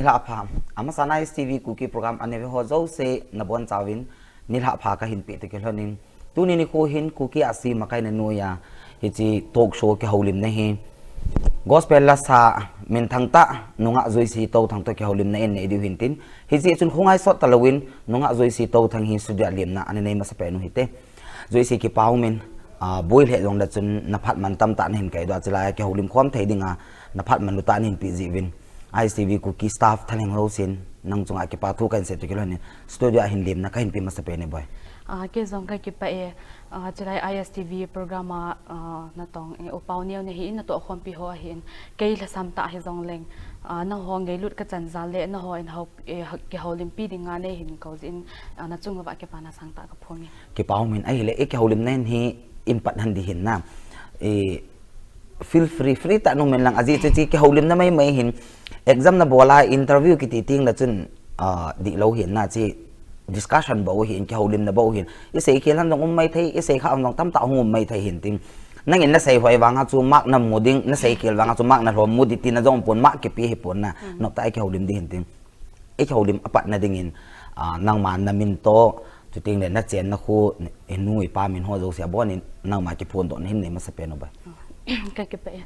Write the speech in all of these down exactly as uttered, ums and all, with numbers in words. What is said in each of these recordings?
Nilhah pha, amasa na S T V Kuki program aneve ho jouse nabonchauvin nilhah pha kahin peh toh kilhonin, tuni nikho hin Kuki Ahsi makai na noiya hiche talk show kihoulimna hi gospel lasa minthang tah Nungah Joyce Touthang toh kihoulimna in nei diu hintin, hiche chun khongai sot talouvin Nungah Joyce Touthang hi studio a lemna ana nei masapen u hite. Joyce, kipa umin, ah, boi lheh jongle chun naphat man tamtah nahin kaidoh a, chulai a kihoulim khom thei dinga naphat man u tah nahin peh jeh uvin, I S T V Kuki staff thalheng jousen nang chunga kipa thu kahin sei toh kilhonin studio a hin lemna kahin pe masapen e boi. Ah, kei jong kakipah e, ah, chulai I S T V program a, ah, natong, eh, upau neo nahin, natoh khompi ho ahin, kei lhasam tah hijongleng, ah, nangho ngailut kachan jal le nangho in hou, eh, kihoulimpi dinga neihin kou jeh in, ah, nachung uva kipana sangtah kaphong e. Kipa umin, ahile, eh, kihoulimna hin hi in pat hon ding hin na. Eh, feel free, free tah in um in lang, ajeh chu hiche kihoulimna maimai hin, exam nabol a interview kiti tengle chun, ah, dihlou hin na, hiche discussion bou hin, kihoulimna bou hin. Isei khel hon jong um maithei, isei kha hon jong tamtah hung um maithei hintin. Nangin nasei hoi vanga chu mark namu ding, nasei khel vanga chu mark nalhom mu ding tina jong umpon, mark kipe hipon na. Noptah a kihoulim ding hintin. Ikihoulim apatna dingin, ah, nangma namin toh, chutengle nachenna khu, inu ipa min ho jouse abonin nangma kiphondohna hin nei masapen u boi. Kakipah e.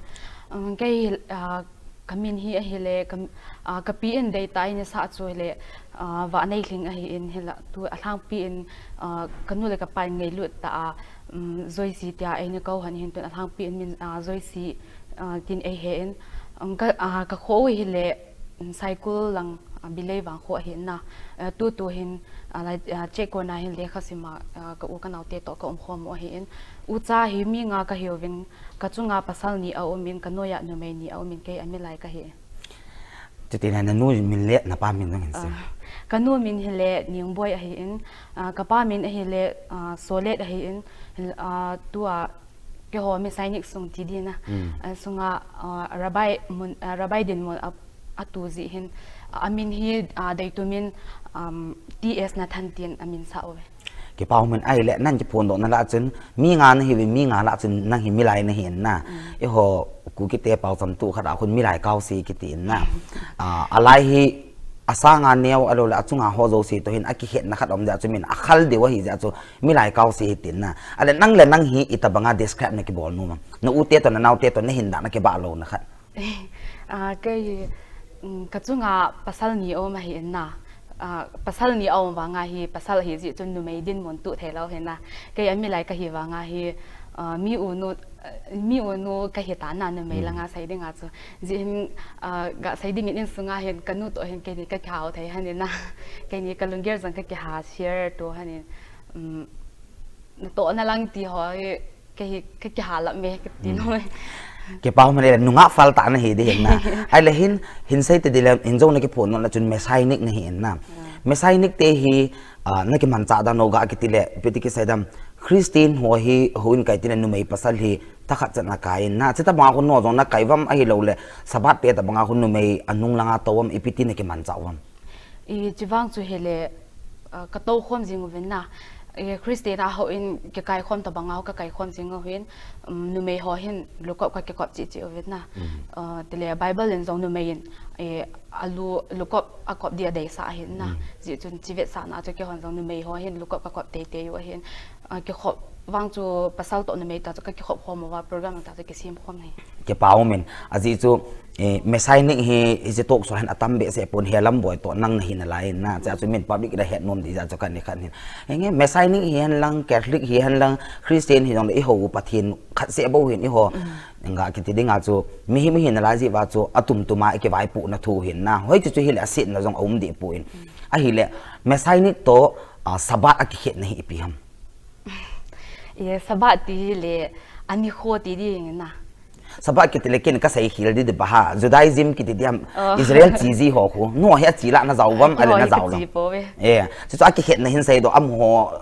Um, kei, ah, kamin hi ahile, ka, ah, kapi in deitah a eina sah chu hile, ah, Vaneilhing ahin, hinla tu alhangpi in, ah, kanu le kapan ngailut tah a, um, Joyce tia eina kou hon hin tun alhangpi in min, ah, Joyce, ah, tin eihen, um, ka, ah, kakho u hile, um, Saikul lang, ah, Bilei Vangkho ahin na, ah, tutu hin, ah, lai, ah, Chekon a hin lekha sima, ah, ka u kanaote toh kaum khom u ahin, ucha hi mi nga kahiuvin, kachunga pasal ni aumin, kanoiya numei ni aumin, kei amilai kahi. Chuti na nanu min le napa min jong hin sei. Ah, kanu min hile Ningboi ahin, ah, kapa min ahile, ah, Solet ahin, ah, tua keiho Messianic sung ti ding na. Ah, sunga, ah, Rabbi mun, ah, Rabbi dinmun a, atu jeh hin, ah, amin hi, ah, deitumin, um, T S Nathan tin amin sah uve. Kipa umin, ahile nang kiphondohna lah chun mi nga nahiuvin, mi nga lah chun nang hi milai nahin na. Eiho Kukite paocham tu khat a khun milai kaose kiti in na. Ah, alai hi asanga neo, alou le achunga ho jouse toh hin akikhetna khat um jeh a chu min akhal diu ahi jeh a chu milai kaose hitin na. Ahile nang le nang hi itobanga describe nakibol nom am? Na u te toh, na nao te toh nahin dah, nakibah louna khat. Ah, kei, um, kachunga pasal ni aum ahin na. Ah, pasal ni aum vanga hi, pasal ahi jeh chun numei dinmun tu theilou hin na. Kei amilai kahi vanga hi, ah, mi u nu, ah, mi u nu kahi tan na, numei langa sei dinga chu. Jeh hin, ah, gasei dingin insunga hin kanu toh hin keini kakihao thei hon in na. Keini kalunggel jong kakiha share to hon in. Um, natohna lang ti ho hi, Kei hi, kei kiha lap me, kati nom e. Kipa umin, nungah phal tah nahi ding hin na. Ahile hin, hin sei tading le, hin jong nakiphondoh na chun Messianic nahi in na. Messianic te hi, ah, nakimanchah dan u gah kiti le, ipi ti kisei dam, Christian ho hi, houin kai tile numei pasal hi, thakhat chan akai in na. Chutobanga khu nangho jong nakai uvam ahilou le, Sabbath te tobanga khu numei anung langa tou uvam ipi ti nakimanchah uvam. I, chuvang chu hile, ah, katou khom jing uvin na. I, Christian a houin kikai khom tobanga ho kakai khom jing uvin, um, numei ho hin lukop kakikop cheh cheh uvin na. Ah, tile Bible in jong numei in, i, alu, lukop akop ding adeisah ahin na. Jeh chun chuvetsahna chu keihon jong numei ho hin lukop kakop teitei u ahin. Ah, kikhop vang chu pasal toh numei ta chu kakikhop khom uva program ta chu kisem khom ahi. Kipa umin. Ajeh chu, eh, Messianic hi, hiche talk show hin atam behseh pon, Helam boi toh nang nahi nalai in na. Chua chu min public in ahet nom ding jeh a chu kani khat hin. Henge, Messianic hihen lang, Catholic hihen lang, Christian hijongle eiho Pathen khat seh bou hin eiho. Nga kiti dinga chu, mihem hi nalai jeh uva chu, atum tuma ikivaipohna thu hin na. Hoiche chu hile asetna jong aum deh poi. Ahile, Messianic toh, ah, Sabbath akikhetna hi ipi ham? Ye, Sabbath ti le, ani kho ti ding na. Sabbath kiti le ken kasei khel ding ding ba ha, Judaism kiti ding ham, Israel chiji ho khu, nangho hi achi lah najao uvam, ahile najao lou. Ye, chuchu akikhetna hin seidoh, amaho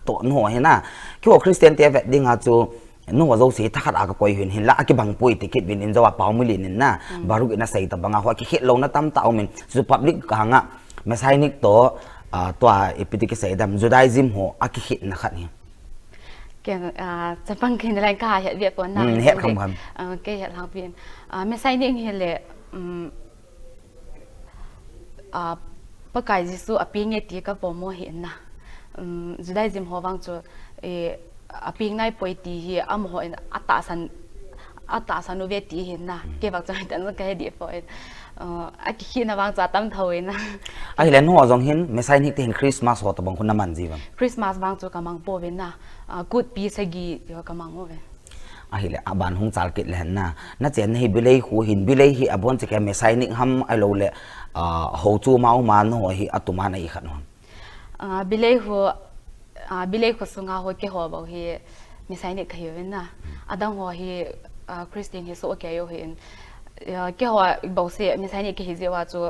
toh nangho hi na. Keiho Christian te vet dinga chu, nangho jouse thakhat a kakoi u hin, hinla akibang poi ti kit uvin, injo a Paomilen in na, Baruch in asei tobanga ho, akikhet louna tamtah aumin, chu public kanga, Messianic toh, ah, tua ipi ti kisei dam, Judaism ho, akikhetna khat hi. Kei, ah, chapang kei nalai kahet ve pon na. Hmm, het kham kham. Ah, kei het lang pin. Ah, Messianic hile, um, ah, Pakai Jesu apeng e ti ka poimo ahi na. Um, Judaism ho vang chu, eh, apeng naipoi ti hi amaho in atahsan, atahsan uve ti ahi na. Kei vang chu hitan ka he dih poi. Uh, akikhina vang chu atam tho ahi na. Ahile nangho jong hin Messianic te hin Christmas ho tabang khu naman ji uvem? Christmas vang chu ka mang pouve na. Uh, kutpi sagi ti ho ka mang uve. Ahile aban hung chal kit le hen na. Na chenna hi Bilei khu hin, Bilei hi abon chikei Messianic ham ahilouleh, ah, hou chu ma u ma nangho hi atum a na hi khat u ham? Ah, Bilei khu, ah, Bilei khu sunga ho keiho bou hi Messianic ka hiuve na. Adang ho hi, ah, Christian hi soh kei u hin. Ah, keiho bou se Messianic ka hi jeh uva chu,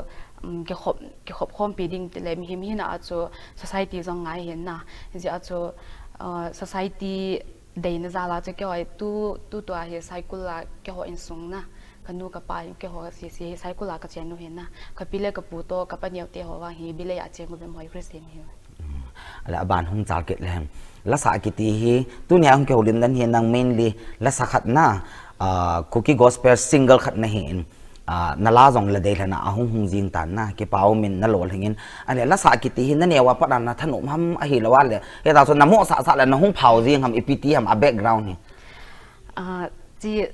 um, kikhop, kikhop khompi ding tile mihem hina a chu society jong ngai ahi na. Hijeh a chu, ah, society deina jal a chu keiho hi tu, tu tua hi Saikul a keiho insung na. Ka nu ka pa hi keiho sese hi Saikul a ka chen u ahi na. Ka pi le ka pu toh ka paneo te ho vang hi Bilei a cheng uve, amaho hi Christian ahi. Hmm. Ahile aban hung chal kit le hen. Lasa kiti hi, tunia hung kihoulim dan hi nang mainly lasa khat na, ah, Kuki gospel single khat na hi in, ah, na la jong la dei lhena ahung hung jing tan na, kipa umin na lolhing in. Ahile lasa kiti hi na neo a pat a na thanom ham ahilou a le, hita chu na mo sasa le na hung phao jing ham, ipi ti ham a background hi? Ah, chi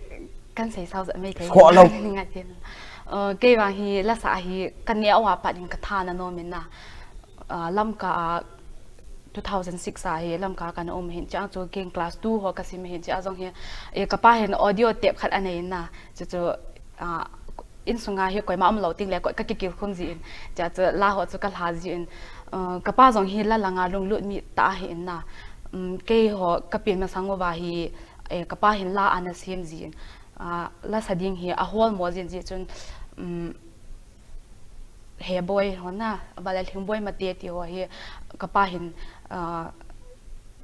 kan sei sao ja mai kai. Kho lo. Ngai tin. Uh, kei vang hi lasa hi ka neo a pat in ka tha na nom in na. Ah, Lamka a two thousand six a hi Lamka ka na um hin, chang chu kei class two ho ka sim hin, chang jong hi, eh, ka pa hin audio tape khat anei in na. Chu chu, ah, insunga hi koima umlou ting le koi ka kikil khum ji in. Chang chu la ho chu ka lha ji in. Ah, ka pa jong hi la langa lunglut mi tah ahi in na. Um, keiho ka pen masang uva hi, eh, ka pa hin la ana sem ji in. Ah, lasa ding hi ahol mo jin ji chun, um, Heboi ho na, Valalhingboi Mate ti ho hi ka pa hin, ah,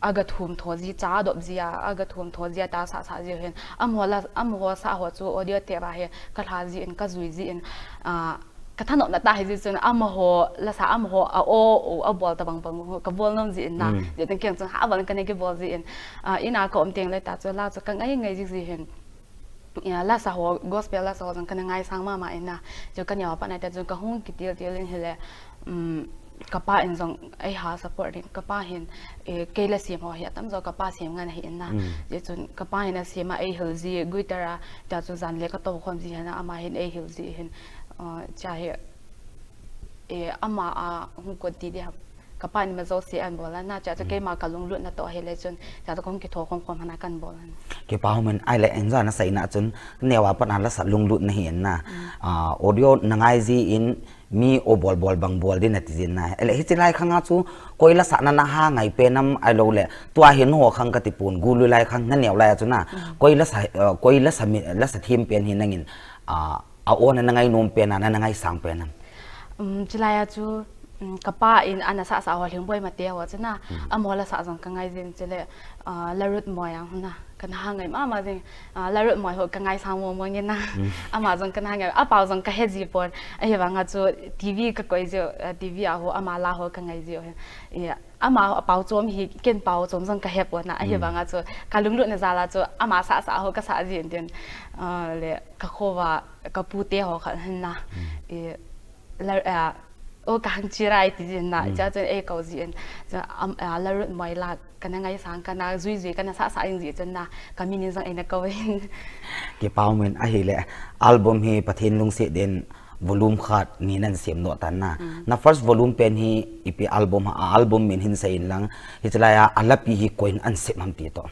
aga thum tho ji, cha adop ji a, aga thum tho ji a ta sasa ji hin. Amaho la, amaho sa ho chu audio tape a hi ka lha ji in, ka jui ji in, ah, ka thanom na tah hi ji chun amaho lasa, amaho a o, o, abol tabang bang ho ka bol nom ji in na. Mm. Ji teng keng chun ha bang ka nei kibol ji in. Ah, in a ka um teng le ta chu la chu ka ngai ngai ji ji hin. Ya, lasa ho, gospel lasa ho jong ka na ngaisang mama in na. Chu ka neo a pat na ta chun ka hung kitil til in hile, um, ka pa in jong ei ha support in, ka pa hin, eh, kei la sem ho hi atam jo ka pa sem ngan ahi in na. Mm. Chu chun ka pa hin asem a ei hil ji, guitar a, ta chu jan le ka to khom ji hin na, ama hin ei hil ji hin, uh, cha hi, eh, ama a hung kon ti di ham. Ka pa in ma jouse ahin bol a na, cha chu keima ka lunglut na toh hile chun, cha chu ka hung kitho khom khom hana kan bol a na. Kipa umin, ahile enja na sei na chun, neo a pat na lasa lunglut na hi in na. Mm. Ah, audio na ngai ji in mi o bol bol bang bol di na ti jin na. Ahile hichi lai khang a chu, koi lasa na na ha ngai pen am ahilouleh, tua hi nangho khang ka ti pon, gului lai khang na neo lai a chu na. Mm. Koi lasa, eh, koi lasa mi, lasa thim pen hi nangin, ah, a o na na ngai nom pen a, na na ngaisang pen am? Um, chulai a chu, um, ka pa in ana sasa ho Lhingboi Mate ho chu na, mm, amaho lasa jong ka ngai jin chule, ah, Larutmoi a ho na, ka na ha ngai mama jing, ah, Larutmoi ho ka ngaisang mo mo nge na. Mm. Ama jong ka na ha ngai, apao jong ka he ji pon, ahivang a chu T V ka koi ji, ah, T V a ho, ama la ho ka ngai ji ho. Ya. Ama apao chom hi, ken pao chom jong ka he pon na, ahivang a chu, ka lunglut na jal a chu, ama sasa ho ka sa jin tin, ah, le ka kho va, ka pu te ho khat hin na, mm, eh, la, ah, o ka hang chirai ti jin na, mm, cha chun ei ko jin, cha, am, ah, Larutmoi la, ka na ngaisang, ka na jui jui, ka na sasa in ji chun na, ka min in jong ei na ko in. Kipa umin ahile, album hi Pathen lungset in, volume khat ni nan sem doh tan na. Mm. Na first volume pen hi ipi album ham, a album min hin sei in lang, hichi lai a, a lapi hi koin an sem ham ti toh.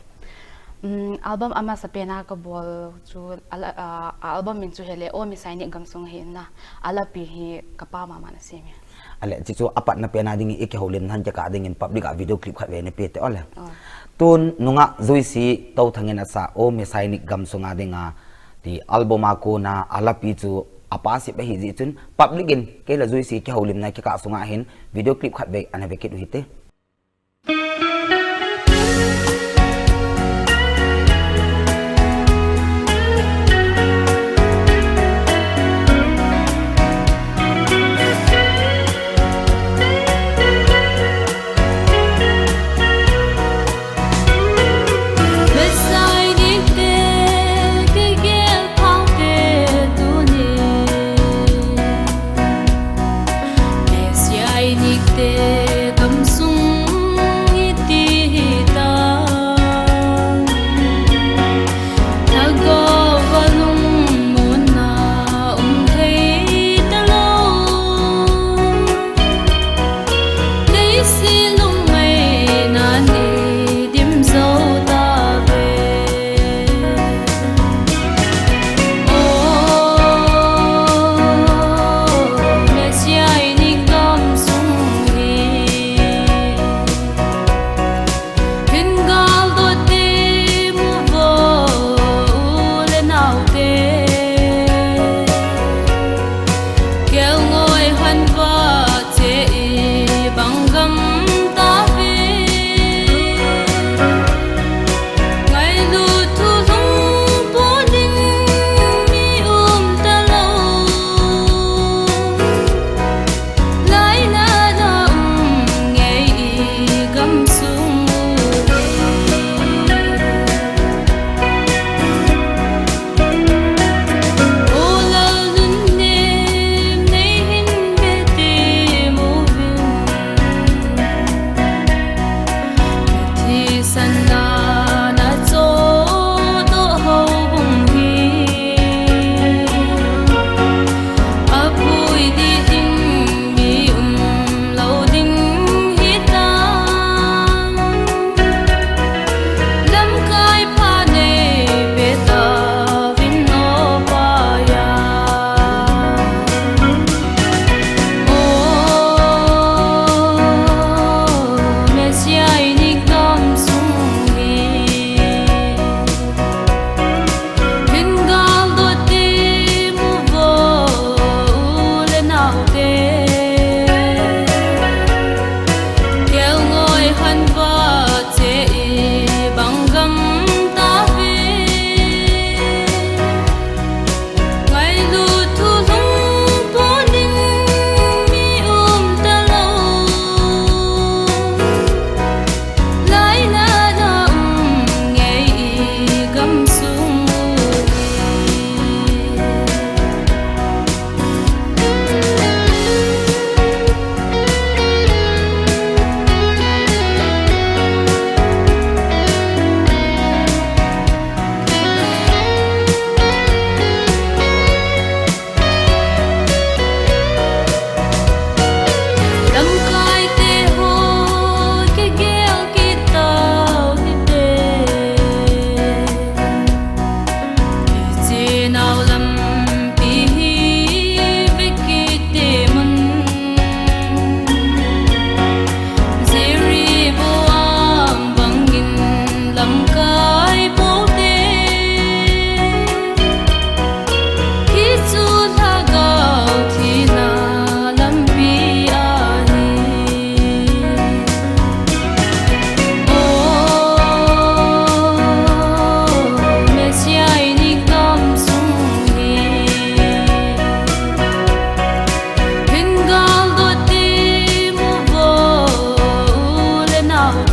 Mm, album amasa pen a ka bol chu, a la-, a, a album min chu hile, O Messianic Gamsung ahi in na, a lapi hi ka pa mama na sem e. Ahile, chi chu a patna pen a ding i kihoulim nan kikah ding in public a video clip khat vei na pe te ole. Oh. Tun nungah Juisi Touthang in asa O Messianic Gamsung a ding a ti album a kona a lapi chu a pa sep ahi jeh chun public in kei le Juisi kihoulimna kikah sunga hin video clip khat vei ana ve kit u hite.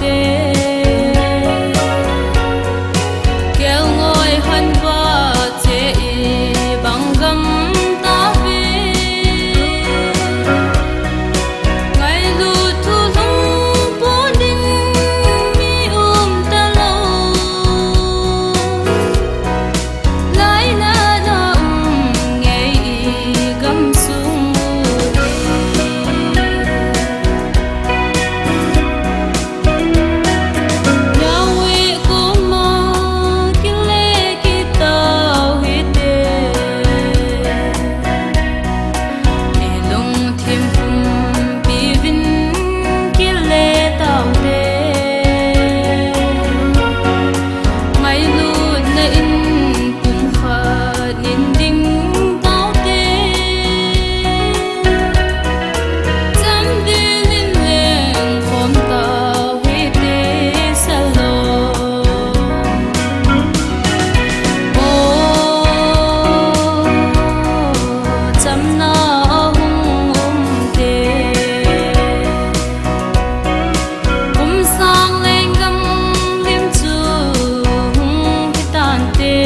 te. Kelngoi hanva che i bang gam tave. Ngailut thu lhung pon ding mi um talou. Lainat a um ngei i gamsung u hi. Yahweh koma kile kitau hite. I lungthim pumpi vin kile taute. Ngailutna in pumkhat in ding taute. Chamdin in lengkhom tau hite Shalom. O, chamna ahung umte. Kum sang lenggam lim chu hung kitante.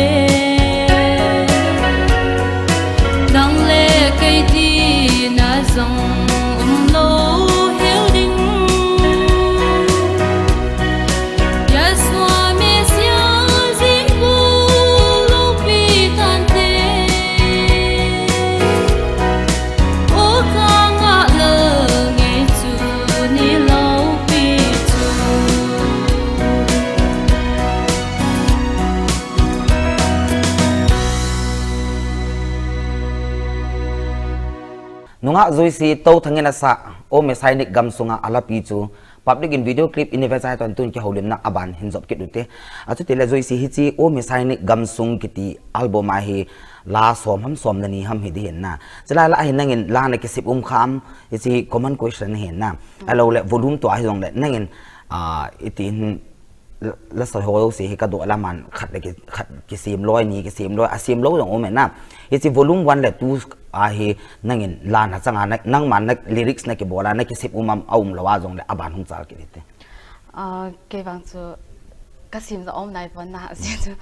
Nang le kei tina jong umlou hel ding. Yahshua Messiah jingkah loupi tante. O kanga lal ngei chu ni loupi chu. Nungah Joyce Touthang in asah, O Messianic gamsunga alapi chu public in video clip in i ve chai tan tun kihoulimna aban hin jop kit ute. Achutile Joyce hiche O Messianic gamsung kiti album a hi la som ham som le ni ham hi ding hin na. Chulai lah a hi nangin la na kisem um kham, hiche common question hin na. Ahilou le volume tua hi jongle nangin, ah, iti hin la, la sa ho jouse hi kadoh lam a khat le ki, khat kisem loi, ni kisem loi, asem lou jong um e na. Hiche volume one le two a hi nangin la na changa na, nangman na lyrics na kibol a, na kisem um am aum lou a jongle aban hung chal kit hite. Ah, kei vang chu kasem jong um nai pon na, hiche chu,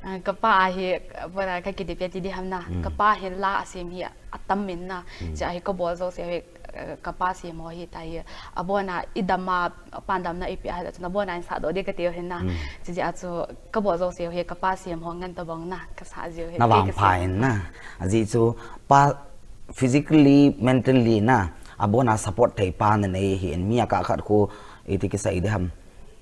ah, kapa a hi, bora ka kidip e ti ding ham na. Mm. Kapa hin la asem hi atam in na. Mm. Hiche a hi kabol jouse hi eh, kapa sem ho hi ta hi, abona i dam a, pan damna i pe a, chun abona in sah doh ding kati u hin na. Mm. Chuti a chu kabol jouse hi kapa sem ho ngen tabang na, kasah jiu hi. Na vangpha in na. Ajeh chu pa physically, mentally na, abona support thei pa na nei hi in mi a kah khat khu iti kisei ding ham.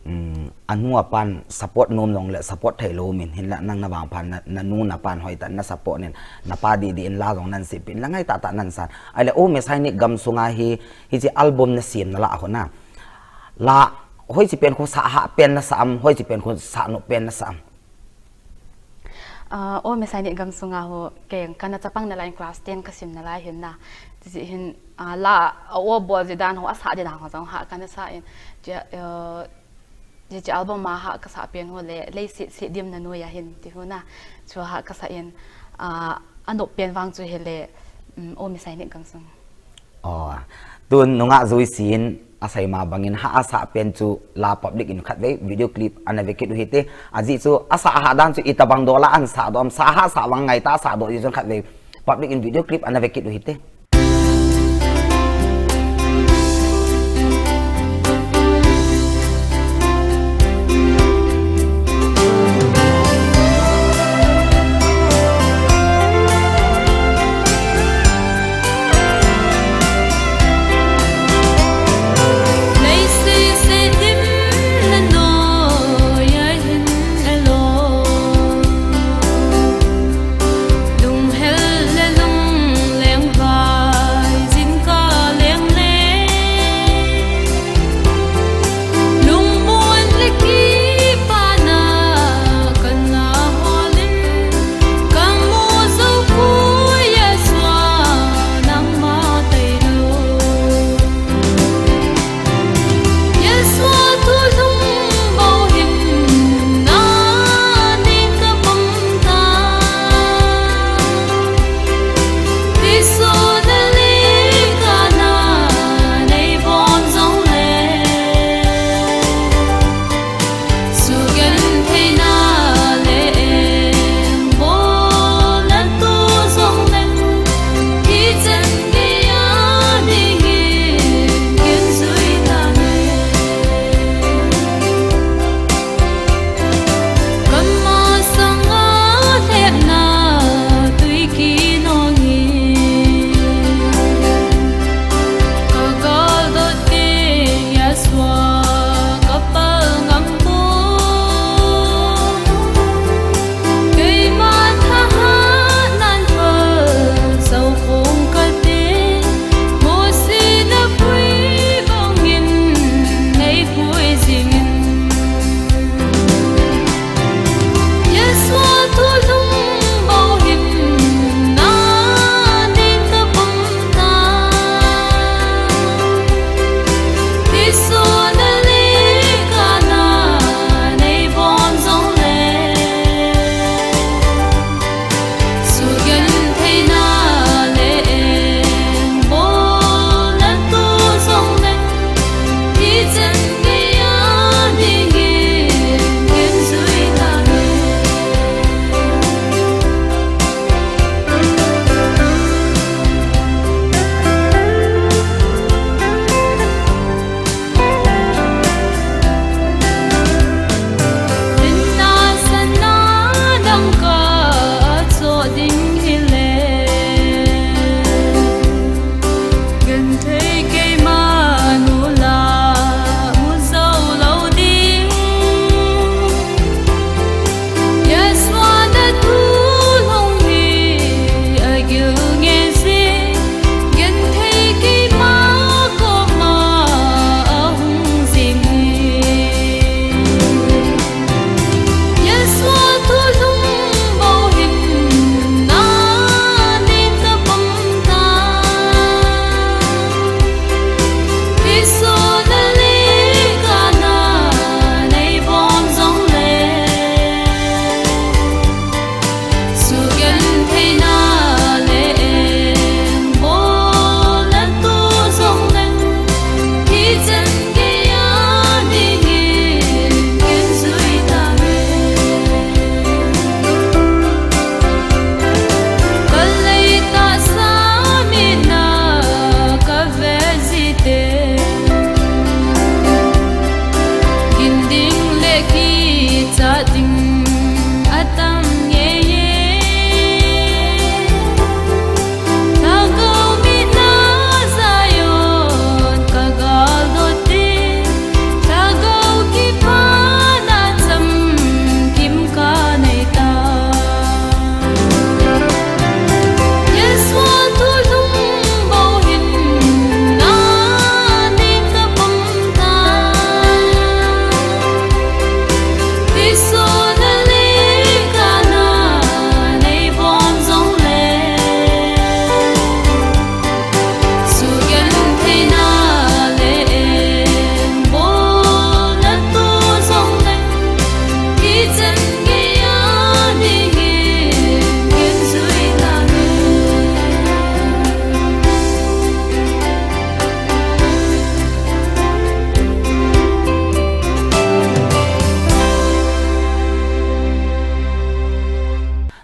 Um, anu apan support nom jongle support thei lou um in, hinla nang na vangpha na, na nu na pan hoitah in na support in, na pa didi in la jong nan sipin, la ngai tahtah nan san. Ahile O Messianic gamsunga hi, hiche album na sem na lah a khu na. La, hoiche pen khu sah hah pen na sah am, hoiche pen khu sah nop pen na sah am. Ah, O Messianic gamsunga ho, kei kana chapang nalai in class ten kasim nalai hin na. Chuti hin, ah, la, ah, O bol ji dan ho, asah ji dan ho jong hah kana sah in. Chuti, eh, chuti album a hah kasah pen ho le, Leiset Setdimna Noiya Hin ti ho na. Chu hah kasah in, ah, anop pen vang chu hile, um, O Messianic gamsung. Oh, tun nungah Joyce in asei ma bangin hah asah pen chu la public in khatvei video clip ana ve kit u hite. Ajeh chu asah hah dan chu itobang dola an sah doh am, sah hah sah vang ngai tah sah doh jeh chun khatvei public in video clip ana ve kit u hite. Sa ding a tam nge ye. Thagau mi na Zion ka gal do te. Thagau ki pa na cham kim ka nei ta. Yes, wa tu lung bau hin na nei ka pom ta.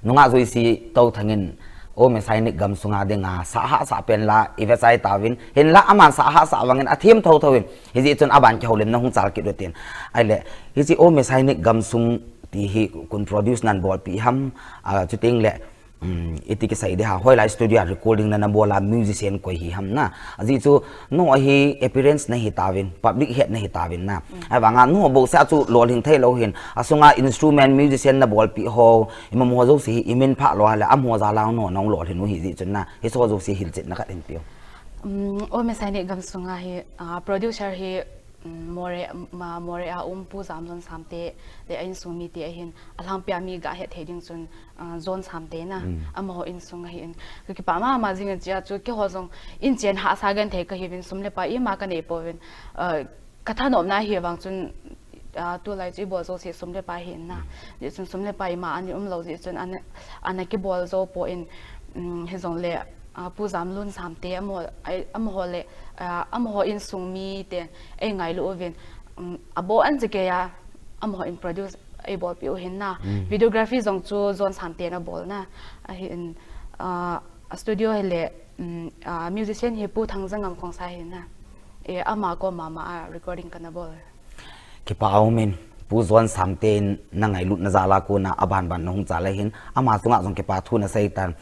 Nungah Joyce Touthang in O Messianic gamsunga dinga sah hahsa pen la i vetsai tauvin, hinla aman sah hahsa vangin athem thotho in, hijeh chun aban kihoulimna hung chal kit utin. Ahile, hiche O Messianic gamsung ti hi koin produce nan bolpi ham, a, chuteng le, um, iti kisei ding ham, hoilai studio a recording nana bol a, musician koi hi ham na. Ajeh chu, nangho hi appearance nahi tauvin, public het nahi tauvin na. Ahivanga nangho bouseh a chu lolhing thei lou hin, asunga instrument musician na bolpi ho, imaho jouse hi imin phah lou a le, amaho jal a nangho nahung lolhing u hijeh chun na, hiche ho jouse hilchetna khat hin peh o. Um, O Messianic gamsunga hi, ah, producer hi, um, Moreh, ma, Moreh a um Pu Jamjon Samte, le a insung mite ahin, alhangpia mi ga het thei ding chun, ah, John Samte na, amaho insung ahin. Ka kipah mama jing in chia chu, keiho jong inchen hahsa genthei kahiuvin, sum le pai ima kanei pouvin, ah, ka thanopna hi vang chun, ah, tulai chu ibol jouse sum le pai ahin na. Hijeh chun sum le pai ima ana um lou jeh chun ana, ana kibol jou poi, um, hijongle, ah, Pu Jamlun Samte amaho, ai, amaho le, ah, amaho insung miten eingailu uvin, um, abon cheh keiya, amaho in produce eibolpi u ahin na. Videography jong chu John Samte in abol na. Ahin, ah, a studio hi le, um, ah, musician hi Pu Thangjangam Khongsai ahin na. E, ama koma ma a recording kana bol. Kipah aumin, Pu John Samte in nangailutna jal a kona abanban nahung chal ahin, ama chunga jong kipathu nasei tan.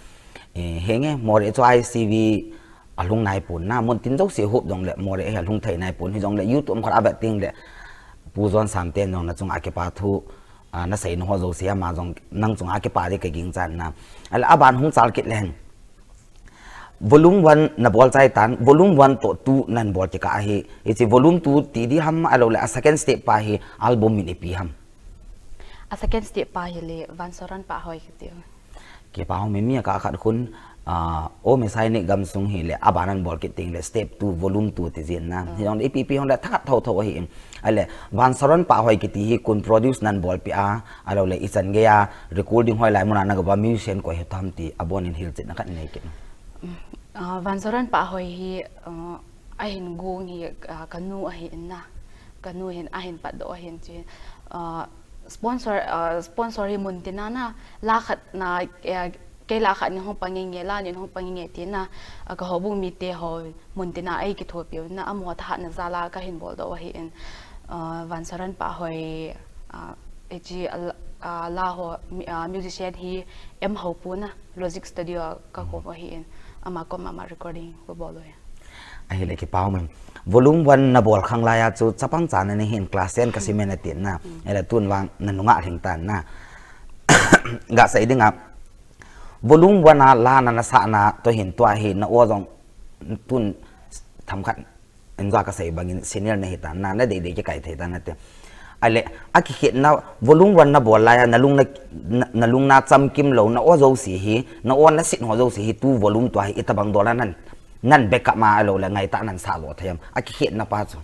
E, henge, Moreh chu I C V alhung naipon na, muntin jouse hop jongle Moreh hi alhung thei naipon, hijongle YouTube khat a vet teng le Pu John Samte in jong nachunga kipathu, a, nasei naho jouse ama jong nang chunga kipah ding kagingchan na. Ahile aban hung chal kit leng. Volume one nabol chai tan, volume one toh two nanbol kikah ahi. Hiche volume two ti ding ham, ahilouleh a second step pa hi album min ipi ham? A second step pa hi le Vansaron Pahhoi kiti. Kipah aumin, mi akah khat khun, ah, O Messianic gamsung hi le aban nanbol kit teng le step two, volume two ti jin na. Hijongle ipi ipi hung le thakhat thotho ahi. Ahile, Vansaron Pahhoi kiti hi koin produce nanbolpi a, ahilouleh ichan geiya recording hoilai muna nagaba, musician koi hi tam ti abonin hilchetna khat nei kit. Um, ah, Vansaron Pahhoi hi, ah, ahin gong hi, ah, kanu ahin na. Kanu hin ahin patdoh ahin chu. Ah, sponsor, ah, sponsor hi muntina na, la khat na, eh, kei la khat nin hung pang inge, la nin hung pang inge tina, ah, ka houbung mite ho muntina eikithopiu na, amaho thahatna jal a kahin boldoh ahin, ah, Vansaron Pahhoi, ah, hiche, ah, la ho, mi-, ah, musician hi M Houpu na, Logic Studio a kakhom ahin, ama koma ma recording kabol u ahi. Ahile kipah aumin. Volume one nabol khang laiya chu chapang cha nana hin, class ten kasimen atin na. Ahile tun vang nanungah lhing tan na. Gasei dinga, volume one a la nana sahna toh hin tua hi na-o jong tun themkhat in jong kasei bangin senior nahi tan na, nadei dei kikai thei tan nate. Ahile, akikhetna volume one nabol laiya nalung na, na, nalung na chamkim lou, na-o jouse hi, na-o nasit ho jouse hi, tu volume tua hi itobang dol a nan, nan backup ma ahilouleh ngaitah nan sah lo thei ham? Akikhetna pa chu.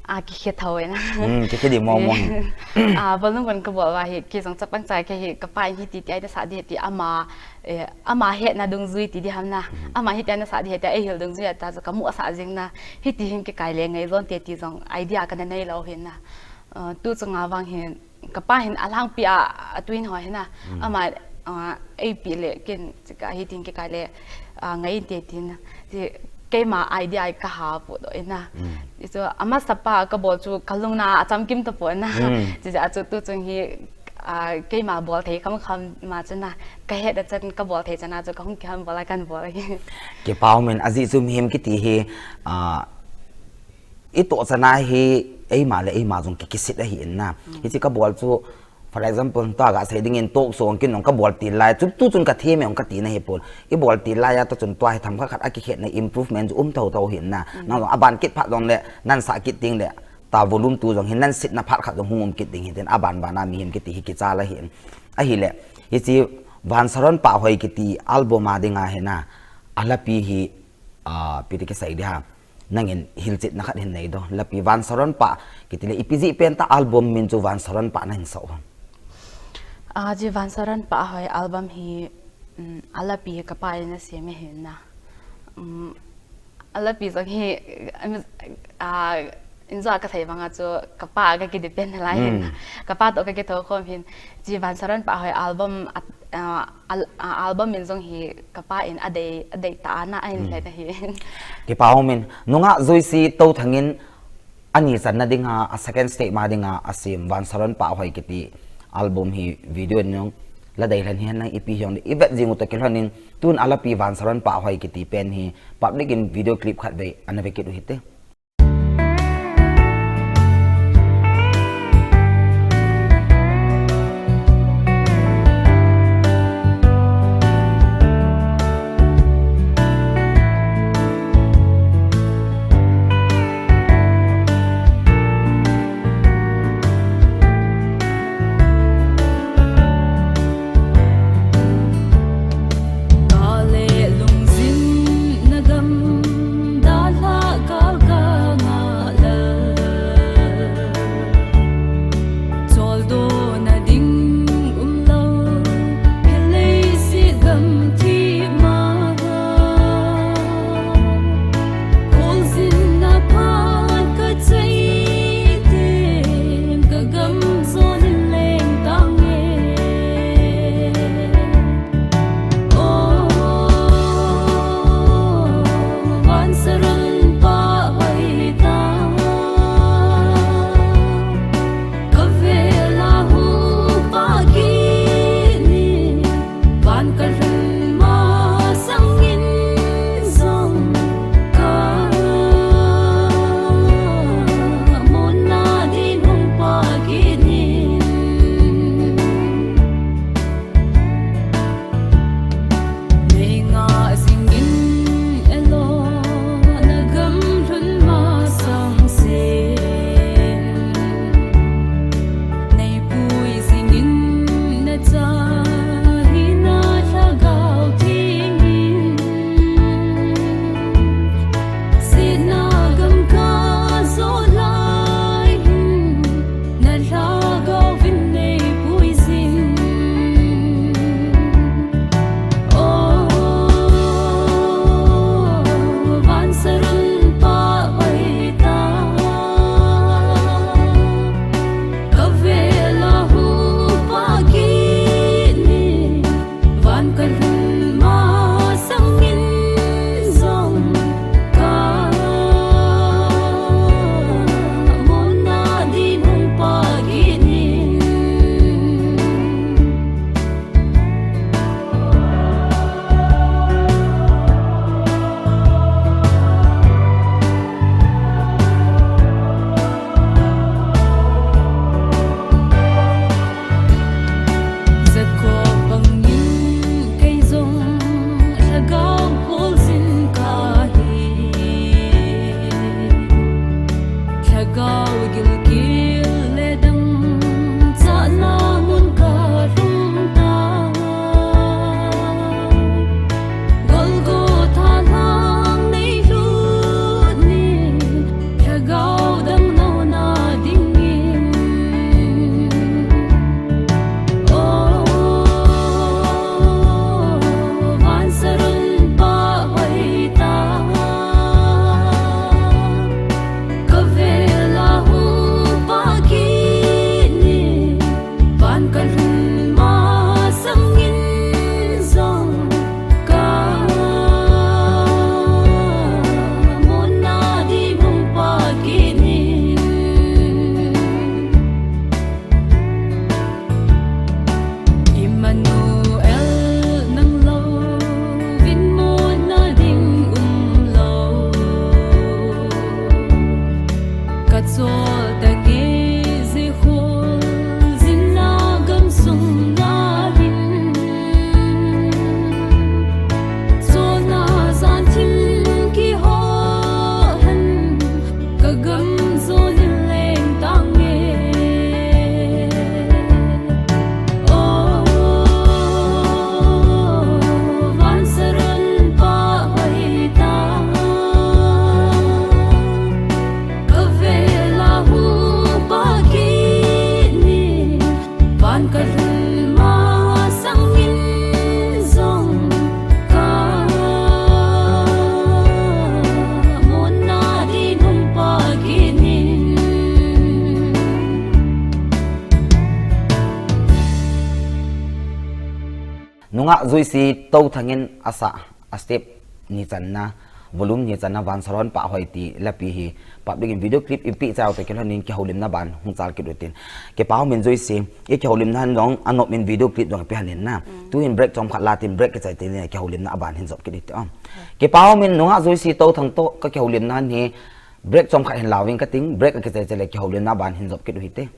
A, kikhe thou e na. Hmm, kikhe di mong mong. A, volume one kabol uva hi, kei jong chapang cha kei hi, kapa in hiti ti a nasah ding ti ama, eh, ama hetna dungjui ti ding ham na. Ama hiti a nasah ding ti a eihil dungjui a ta chu kamu asah jing na. Hiti hin kikai le ngai jonte ti jong idea kana nei lou hin na. Ah, tu chunga vang hin, kapa hin alhangpi a, atwin ho hin na. Ama, ah, eipi le ken chika hitin kikai le, ah, ngai inte tin. Ti, keima idea hi kaha podoh in na. Hichu amasapa kabol chu kalungna achamkim tapon na. Chijeh a chu tuchung hi, ah, keima bol thei khamkham ma chu na, kahet a chan kabol thei chan a chu kahung kihon bol a kahin bol ahi. Kipa umin, ajeh chu mihem kiti hi, ah, itoh chan a hi eima le eima jong ki, kisit ahi in na. Hiche kabol chu, for example, tua gasei dingin talk show ong kin ong kabol til lai, chu tuchun kathem e ong kati na hipon. Ibol til lai a toh chun tua hi themkhat khat a kikhetna improvement chu um thotho ahi in na. Nang jong aban kit phat jongle, nan sah kit ding le, tua volume tu jong hin nan sitna phat khat jong hung um kit ding hitin, aban ban a mihem kiti hi kichal ahi in. Ahile, hiche Vansaron Pahhoi kiti album a dinga hi na, alapi hi, ah, ipi ti kisei ding ham. Nangin hilchetna khat hin nei doh. Lapi Vansaron Pah kiti le ipi jeh pen tah album min chu Vansaron Pah nahin sah u ham? Ah, hiche Vansaron Pahhoi album hi, um, alapi hi kapa in asem ahi in na. Um, alapi jong hi, um, ah, injo a kasei banga chu kapa a kaki depend nalai ahi in na. Kapa toh kakithokhom ahin. Hiche Vansaron Pahhoi album a, ah, al-, ah, album min jong hi kapa in adei, adei tah a na ahin lhen ahi. Kipa umin, nungah Joyce Touthang in ani channa dinga, a second stage ma dinga asem Vansaron Pahhoi kiti album hi video in jong la dei lhen hihen lang, ipi hijongle ivet jing u toh kilhonin, tun alapi Vansaron Pahhoi kiti pen hi public in video clip khatvei ana ve kit u hite. Kale lungjin na gamdalha kalka. Nungah Joyce Touthang in asah, a step ni channa, volume ni channa Vansaron Pahhoi ti lapi hi public in video clip eipeh chai u toh kilhon in kihoulimna ban hung chal kit u hitin. Kipa umin Joyce, ikihoulimna hin jong anop in video clip jong ipi hon in na. Tuhin break chomkhat la tin break kichai teng le kihoulimna aban hin jop kit u hite. Kipa umin Nungah Joyce Touthang toh kakihoulimna hin hi break chomkhat hin lauving kating, break akichai chai le kihoulimna ban hin jop kit u hite.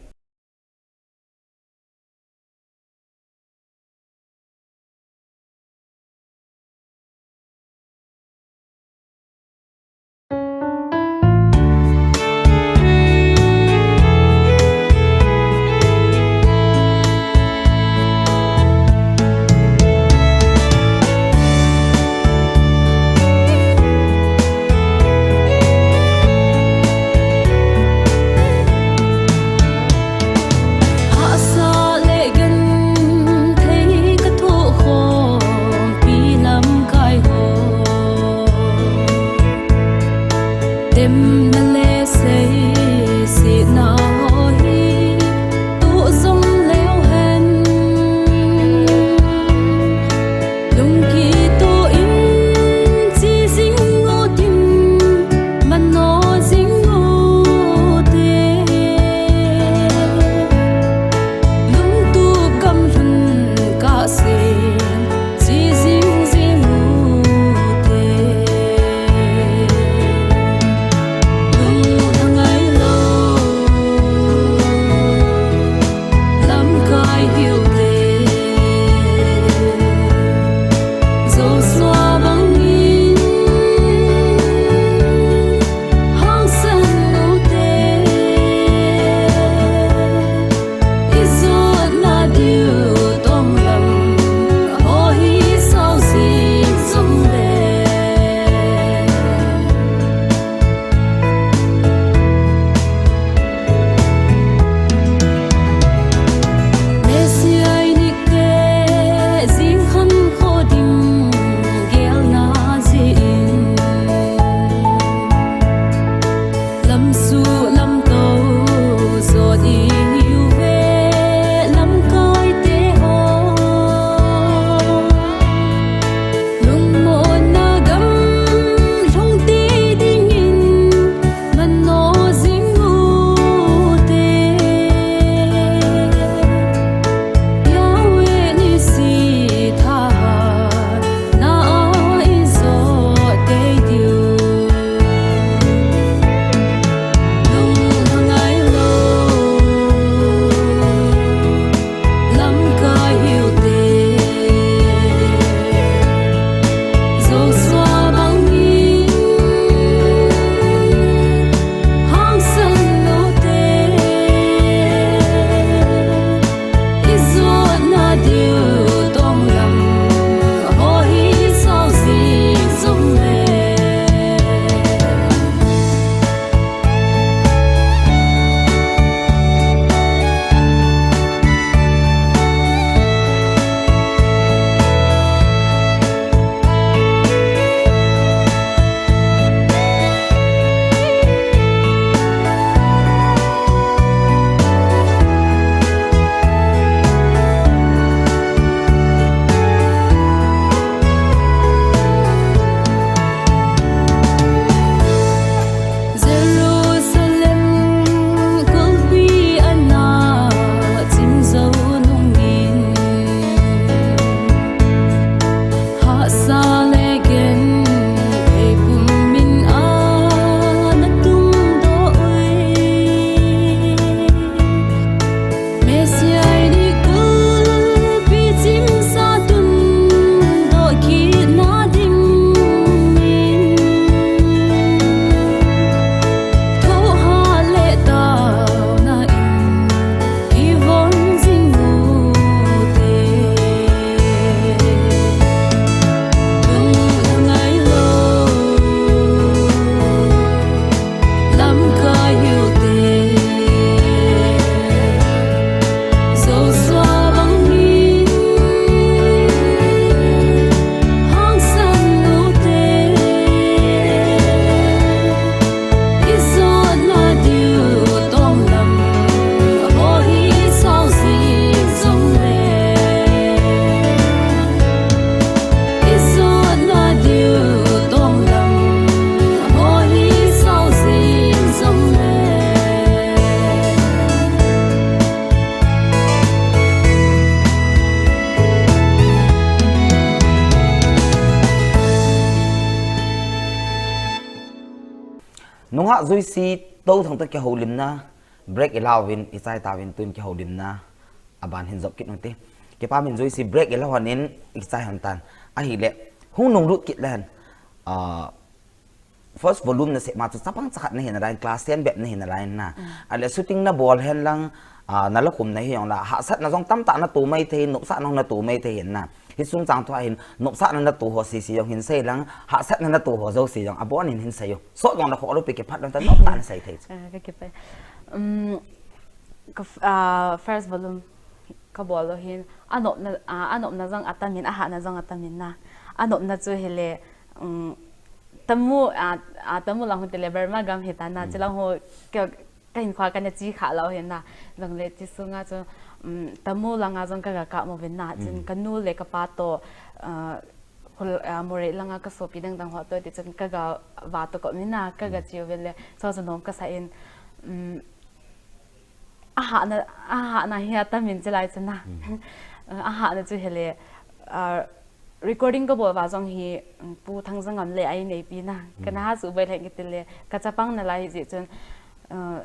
Nungah Joyce Touthang toh kihoulimna break ilauvin, ichai tauvin, tun kihoulimna aban hin jop kit ute. Kipa min Joyce, break ila lhonin ichai lhon tan. Ahile, hung nunglut kit lehen. Ah, first volume nasem a chu chapang chakhat nahi nalai, class ten bep nahi nalai na. Ahile shooting nabol hen lang, ah, nala khum nahi jong la, hahsatna jong tamtah nato maithei, nopsahna jong nato maithei hin na. Hiche chungchang thua hin, nopsahna nato ho sese jong hin sei lang, hahsatna nato ho jouse jong abonin hin seiyo. Sot jong nakhoh lou pi, kiphat lou tan, noptah nasei thei chu. Ah, kakipah. Um, ka f-, ah, first volume kabol lou hin, anopna, ah, anopna jong atamin, ahahna jong atamin na. Anopna chu hile, um, Tamu, ah, ah, Tamu lang ho tile Burma gam hita na, chulang ho ka, kahinkho kana che kha lou hin na. Jongle hiche sunga chu, um, Tamu langa jong kaga kap uvin na. Chun kanu le kapa toh, ah, khul, ah, Moreh langa kasopi dang dang ho toh, tichun kaga vatoh kop uvin na, kaga che uvin le, chu chu nom kasa in, um, ahahna, ahahna hi atamin chulai chu na. Ahahna chu hile, ah, recording kabol uva jong hi, um, Pu Thangjangam le a-inneipi na. Kana hasuh boi lheh kiti le, kachapang nalai hijeh chun, ah,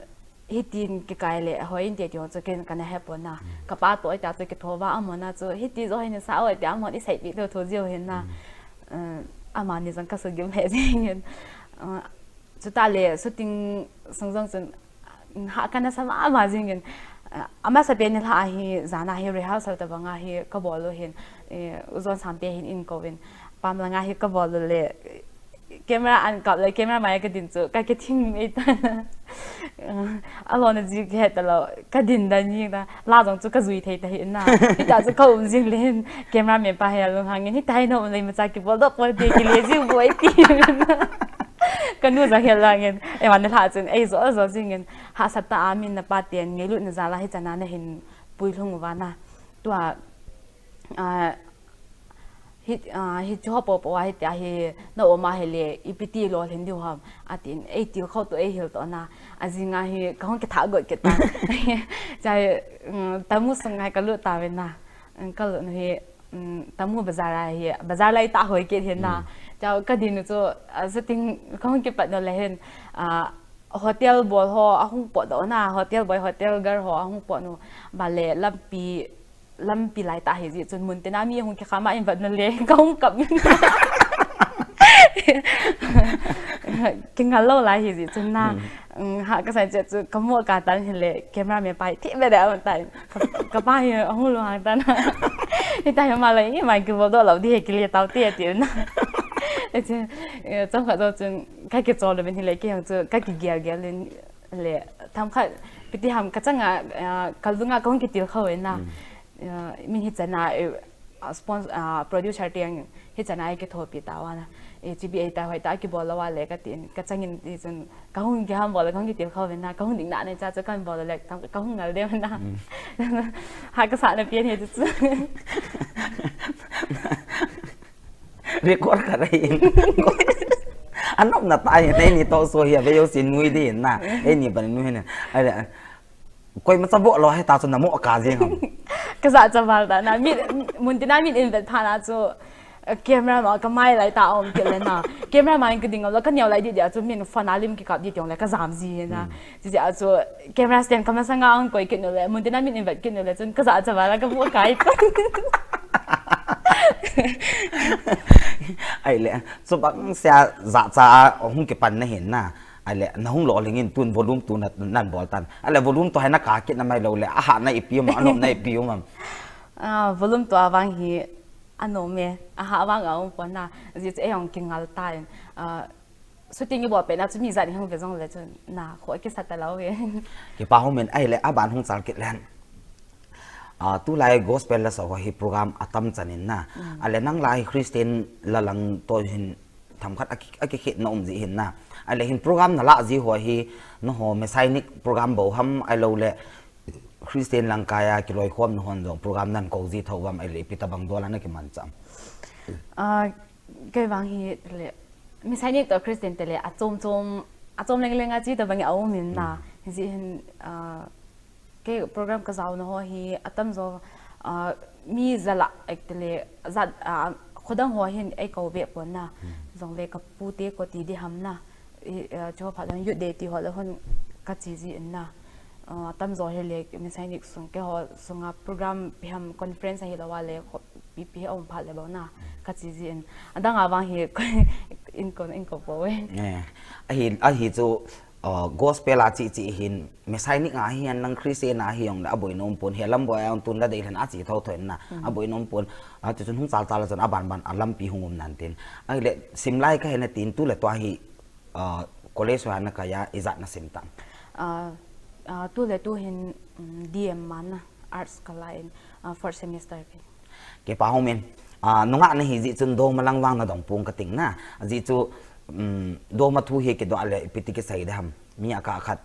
hitin kikai le hoi inte ti ho chu ken kana hepon na. Kapa toh ita chu kithouva amahon a chu, hiti jo hi nasa o tia amahon eiseipeh thotho jiu hin na. Ah, amani jong kasugim lheh jengin. Ah, chutah le shooting sung jong chun, hah kana sa mama jingin, ah, amasapen nilhah a hi, jana hi rehearsal tobanga hi kabol u hin, eh, U John Samte hin eikou vin, pam langa hi kabol u le, camera an kap le, camera mai kadin chu kakithing mei tan. Ah, alona ji kahe talou, kadin dan jing ta, la jong chu kajui thei ta hi na. Hita chu kaum jing le hin, camera man pa hi alunghangin, hita hi naum le imacha kibol doh ponte, kile jiu boi ti. Kanu jong hi alangin, eima nilhah chun, eijou jou jingin, hahsat tah a min napa ten ngailutna jal a hichan a nahin puilhung uva na. Tua, ah, hi, ah, hiche ho popo a hitia hi naum a hile, ipi ti lolhin diu ham, atin, eitilkhou toh, eihil toh na. Ajing a hi kahung kithah got kit tan. Chai, um, Tamu sunga hi kalut tauvin na. Um, kalut u hi, um, Tamu bazar a hi, bazar lai tah hoi kit hin na. Chua kadin u chu, ah, shooting kahung kipat u le hin, ah, hotel bol ho ahung potdoh na, hotel boy, hotel girl ho ahung pot u, bale lampi, lampi lai tah hijeh chun mun tina mi ahung kikham a, in vet u le kahung kap. Kingal lou lai hijeh chun na. Um, hah kasan cheh chu kamu kah tan hile, camera man pa hi thipbeh deh aum tan. Ka, kapa hi ahung lunghang tan. Hita hi ama le, ima kibol doh lou ding hi, kile taute ati na. Hiche, eh, chomkhat jou chun kakichol uvin hile, kei jong chu kakigel gel in le, themkhat, ipi ti ham, kachang a, ah, kalunga kahung kitilkhou in na. Ah, min hichan a, eh, ah, spons-, ah, producer te jong hichan a eikithopi tauva na. Eh, G B A ta hoitah a kibol lou a le katin, kachangin tichun, kahung kiham bol le, kahung kitilkhou vin na, kahung ding na neicha chu kahin bol le, kahung ngal deh na. Hah kasatna pen hi chu. Record kha ding. Anopna tah hi, eini talk show hi, avei jouse nui ding na. Eini ban nui na. Ahile, koima cha bol lou hita chu namo kah jeng ham. Kajahcha val ta na. Mi, mun tina min in vet phat na chu, eh, camera ma kamai lai tah a um kit le na. Camera ma in kading lou, kaneo lai ding ding a chu min phone a lim kikap ding ti jong le kajam ji na. Chujeh a chu camera stand kamasanga ahung koi kit u le, mun tina min in vet kit u le, chun kajahcha val a kamu kai. Ahile, chubang sea jahcha a hung kipan nahin na. Ahile, nahung lolhing in tun volume two na, nabol tan. Ahile, volume two hi nakah kit na mai lou le, ahahna ipi um, anopna ipi um am? Ah, volume two a vang hi anom e, ahah vang aum pon na, ajeh chu ei jong kingal tan. Ah, shooting ibol pet na chu mi jat in hung ve jong le chun, na, kho kisa talou e. Kipa um in, ahile, aban hung chal kit leng. Ah, tulai gospel la sa ho hi program atam chan in na. Ahile, nang la hi Christian la lang toh hin themkhat aki, akikhetna um ji hin na. Ahile hin program nalah ji ho hi, nangho Messianic program bou ham ahilou le Christian lang kai a kiloikhomna hon jong program nakou ji thou vam ahile ipi tabang dol a nakimanchah am? Ah, kei vang hi tile, Messianic toh Christian tile, achom chom, achom leng leng a chi tabang aum in na. Hijeh hin, ah, kei program kajaona ho hi atamjo, ah, mi jalah, actually, jat, ah, khodang ho hin eikou be pon na. Jongle kapu te koti ding ham na. I, eh, chu phat le Youth Day ti ho le hon ka chi ji in na. Eh, tamjo hi le Messianic sung keiho sunga program ipi ham conference ahi lou a le kho, ipi ipi aum phat le bou na ka chi ji in. Adang a vang hi in kon, in kon poi. Eh, ahi, ahi chu, eh, gospel a chi chi hin Messianic a hihen lang Christian a hi jong le aboi nom pon, hi lam boi a jong tun la dei lhen a chi tho tho in na. Mm. Aboi nom pon. A chu chun hung chal chal a chun aban ban a lampi hung um nan tin. Ahile simlai ka he na tin tu le tua hi ah, college ho a na kai a, ijat na sim tam? Ah, ah, tu le tu hin, um, D M man na, arts ka la in, ah, fourth semester ke. Kipa um in, ah, nungah na hi jeh chun doma lang vang na dong pong ka ting na. Ajeh chu, um, doma thu hi kidoh le ipi ti kisei ding ham. Mi a kah khat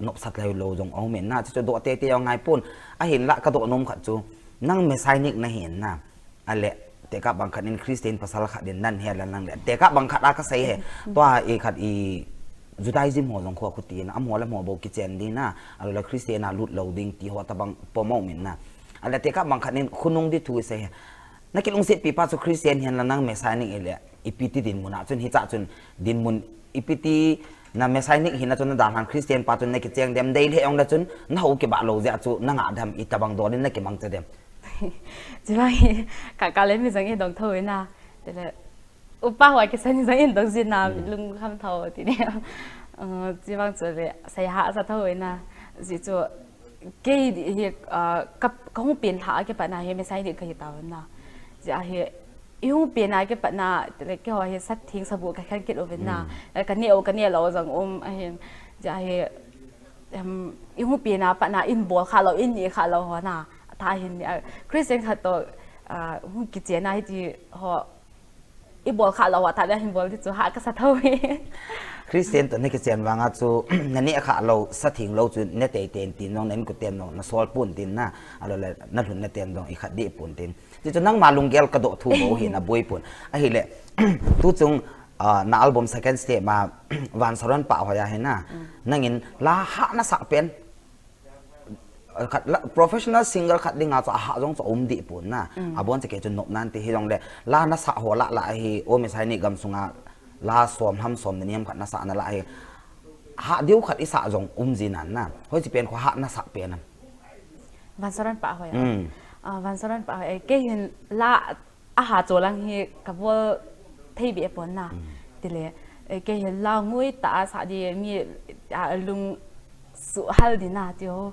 nopsah lou lou jong aum in na, chu chu doh tei tei jong ngai pon. Ahinlah ka doh nom khat chu, nang Messianic na hi in na. Ahile, tekah bang khat in Christian pasal khat in nan he la nang le. Tekah bang khat a ka sei he. Tua i khat i Judaism ho jong khu, khu ti na, amaho le amaho bou kichen ding na. Ahilou le Christian a lut lou ding ti ho tabang pom aum in na. Ahile, tekah bang khat in khonung di thu i sei he. Na kilungset pi pa chu Christian hihen la nang Messianic i le, ipi ti dinmun a chun hicha chun dinmun ipi ti na Messianic hina chun na dalhan Christian pa chun na kicheng dem dei le jong le chun na hou kibah lou jeh a chu na ngah dem i tabang dol in na kimang cha dem? Chulai ka, ka le mi jong i dong tho i na. Te le upa ho a kisan jong in dong jin na, mm, lungkham tho ti ni. Uh, chuvang chu le sei hahsa tho i na. Ji chu kei di hi, ah, ka, ka hung pen lha a kipat na hi Messianic ka hi tau na. Ji a hi, i hung pen a kipat na, le keiho hi sa theng sa bu ka khen kit uvin na. Mm. Le ka neh u, ka neh lou jong um ahin. Ji a hi, em, i hung pen a pat na in bol kha lou, in neh kha lou ho na. Tha hin ni, ah, Christian khat to, ah, hung kichen a hiti ho, i bol kha lou a, tha le hin bol di chu hah ka sa tho hi. Christian to na kichen vang a chu, na neh kha lou, sa theng lou chu na tei ten tin jong, na inkoten jong na sol pon tin na, ahilou le na lhun na ten jong i khat deh pon tin. Ti chu nangma lunggel ka doh thu bou hi na boi pon. Ahile, tu chung, ah, na album second step ma, Vansaron Pahhoia hi na. Mm. Nangin la hah na sah pen khat la, professional singer khat dinga chu ahah jong chu um deh pon na. Mm. Abon chu kei chu nop nan ti hi jong le, la na sah ho lah lah hi, O Messianic gam sunga la som ham som ni niam khat na sah na lah hi. Hah diu khat i sah jong um ji nan na. Hoiche pen khu hah na sah pen am? Vansaron Pahhoia. Mm. Ah, Vansaron Pahhoia. Kei hin la aha cho lang hi ka bol thei be pon na. Mm. Ti le, eh, kei hi la ngui ta a sa di mi, a, lung suhal di na ti ho.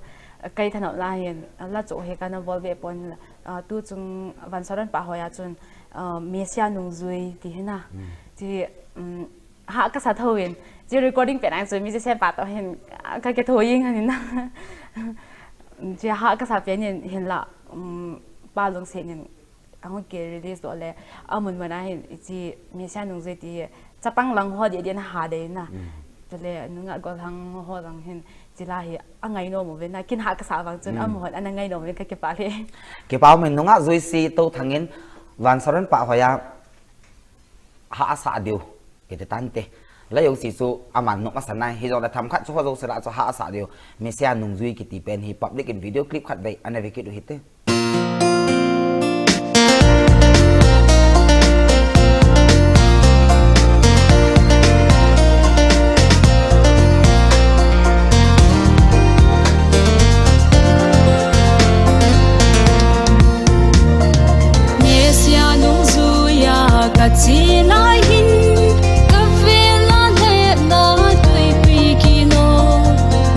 Kei thanop la hin, la cho hi ka na bol be pon, ah, tu chung Vansaron Pahhoia chun, ah, Messiah nungjui ti hi na. Mm. Ti, um, hah ka sa tho in. Ti recording pen ang chu musician pa to hin, ah, ka kitho jing han in na. Ti hah ka sa pen in hin la, um, pa Lungset in ahung ki release doh le, amun mun a hin, hiche Messiah nungjui ti, chapang lang ho di, di na ha de na. Mm. Chule, nungah gollhang ho lang hin, hiche la hi, angai nom uvin na, kin hah ka sa vang chun, mm, amahon, ana ngai nom uvin ka kipah le. Kipa um in nungah Joyce Touthang in, Vansaron Pahhoia, hah asah diu, kiti tante. La jouse chu, aman nop masa nai, hijong le themkhat chu ho jouse lah chu hah asah diu. Messiah nungjui kiti pen hi public in video clip khat vei, ana ve kit u hite. Messiah nungjuia ka che lai hin, ka vel a lhehna tuipi kino,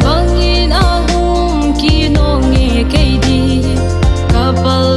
bangin ahung kino nge kei di, ka pal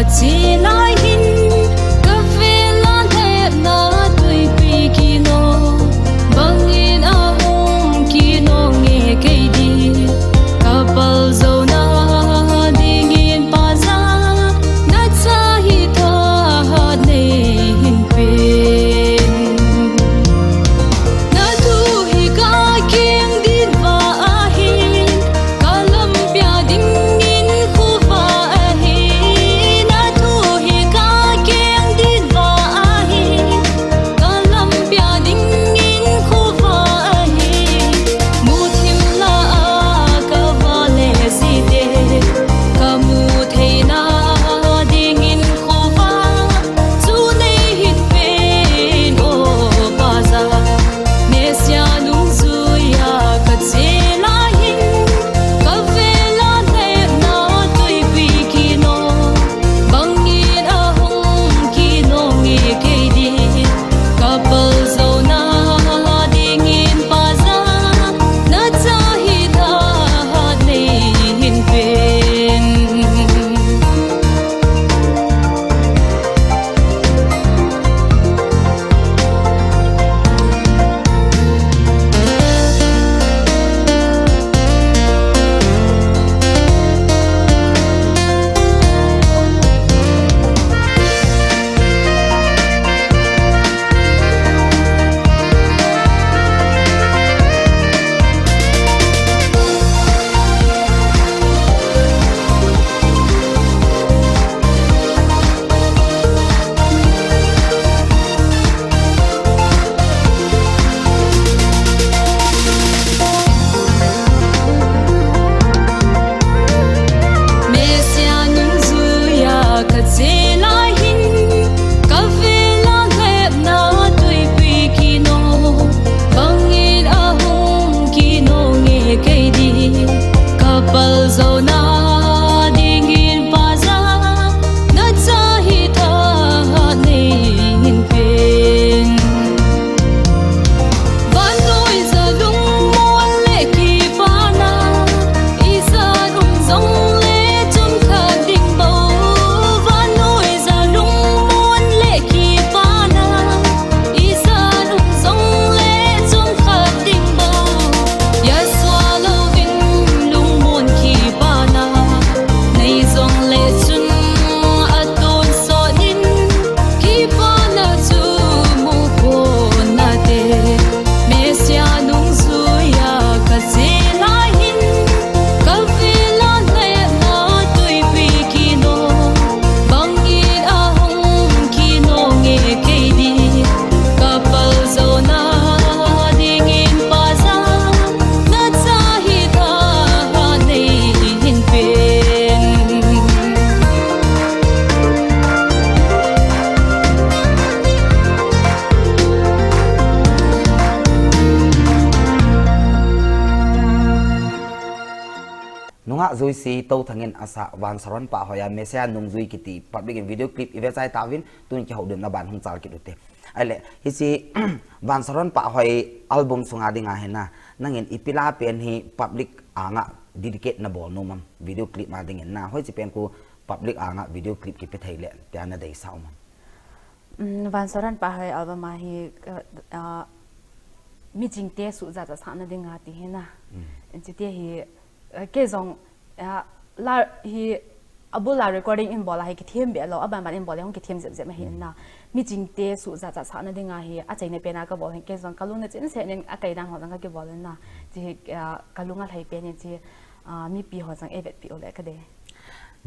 Chilai hin ka vela lhepna tuipi kino, bangin ahung kino nge kei di. Ka pal zo na dingin paza, na cha hi thahat nei hin pen. Na thu hi ka keng din va ahi, ka lam pia dingin khuva ahi. Na thu hi ka keng din va ahi, ka lam pia dingin khuva ahi. Mu thim la a ka va le si te, ka mu thei na dingin khuva chu nei hin pen o paza. Mesia nungzuia ka che lai hin, ka vela lhepna tuipi kino, bangin ahung kino nge kei di. Ka pal zo na dingin paza, na cha hi thahat nei hin pen. Mesia nungzuia ka che lai hin, ka vela lhepna tuipi kino, bangin ahung kino nge kei di. Ka pal zo na dingin paza, na cha hi thahat nei hin pen. Vannoi za lungmon le kipana, i zat um zong le chomkhat ding bou. Vannoi za lungmon le kipana, i zat um zong le chomkhat ding bou. Yasua louvin lungmon kipana nei zong le chun a tonsot in, kipana chu mu khon nate. Mesia nungzuia ka che lai hin, ka vela lhepna tuipi kino, bangin ahung kino nge kei di. Ka pal zo na dingin paza, na cha hi thahat nei hin pen. Nungah Zuisi Touthang in asah Vansaron Pahhoia Mesia Nungjui kiti public in video clip i ve chai tauvin, tun kihoulimna ban hung chal kit ute. Ahile, hiche Vansaron Pahhoi album sunga dinga hi na, nangin ipi la pen hi public anga dedicate na bol nom am, video clip ma dingin na, hoiche pen khu public anga video clip kipe thei le, tia na deisah um am? Mm, Vansaron Pahhoi album a hi, uh, uh, michingte suhjat jat sahna dinga ti hi na. Mm. Chuti hi, uh, kei jong, uh, la hi, abul a recording in bol a hi kithem be lou, aban ban in bol a hung kithem jep jep ahi na. Michingte suhjat jat sahna dinga hi, achaina pen a kabol hin kei jong kalung na chin se nin akai dan ho jong kakibol in na. Chuti hi, uh, kalung alhai pen in chuti, uh, mipi ho jong eivetpi u le kadei.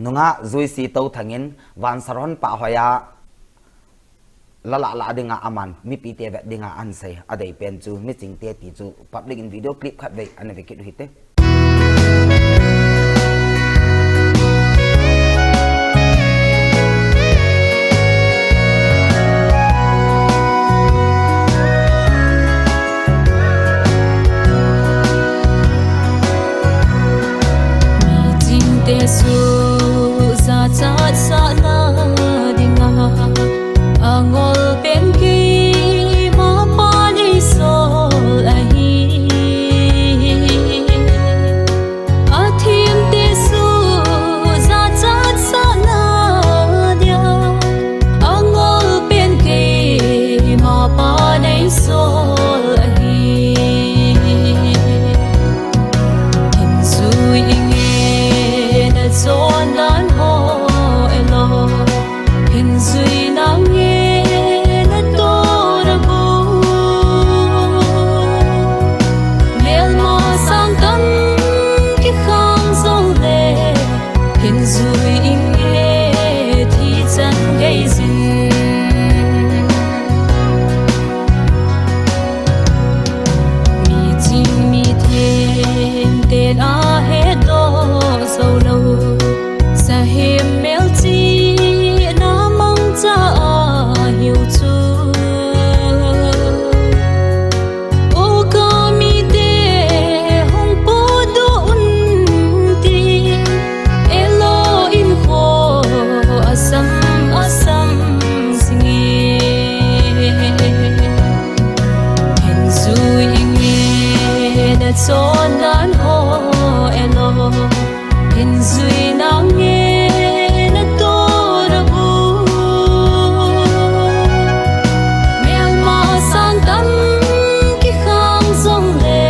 Nungah Zuisi Touthang in Vansaron Pahhoia la lah lah dinga aman mipite vet dinga ahin sei, adei pen chu michingte ti chu public in video clip khatvei ana ve kit u hite. Michingte suhjat jat sahna dinga angol pen keima pa neisol ahi. Zui nange na to na bu. Melma sang tam kikhang zong le. Hin zui inge thi chan gei zin. Mi ching mi them ten a he do zo lo. Sahim mel chi na mang cha a hiu chu. O ka mi te hong po do un ti. Elo in ho asam asam singi. Hin zui inge na chon dan ho elo. Hin zui nange na to na bu. Melma sang tam kikhang zong le.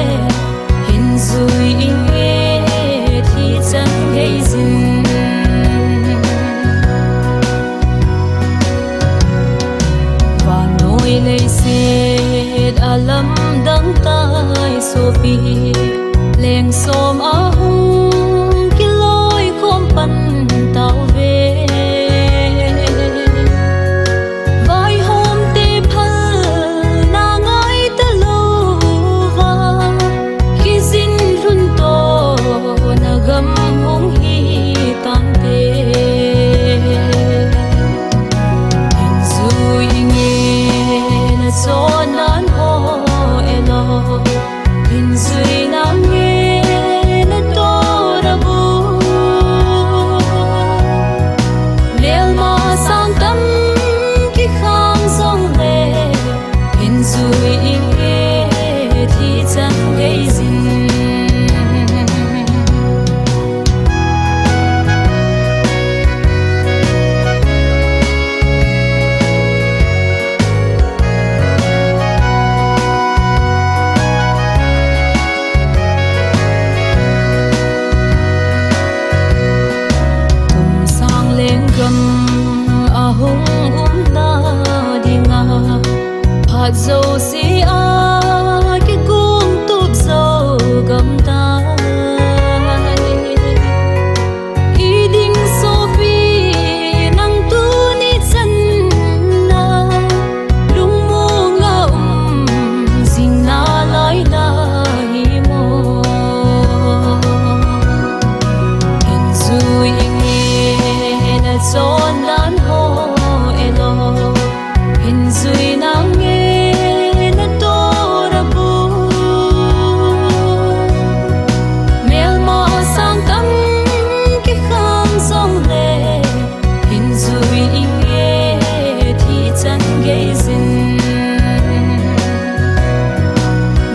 Hin zui inge thi chan gei zin. Vanoi leiset a lamdang tai sopi. Leng som a hung kiloi khom pan tau ve. Vaihom te phal na ngai ta lo va. Kizin lhun to na gam hung hi tante. Hin zui inge na chon nan ho elo. Hin zui nange na to na bu. Melma sang tam kikhang zong le. Hin zui inge thi chan gei zin. Kum sang leng gam a hung umna dinga. Phat zo si a kigum tup zo gam tai. Hi ding sopi nang tuni chan na lungmong a um zing na lai na hi mo. Hin zui inge na chon nan ho elo. Hin zui nange na to na bu. Melma sang tam kikhang zong le. Hin zui inge thi chan gei zin.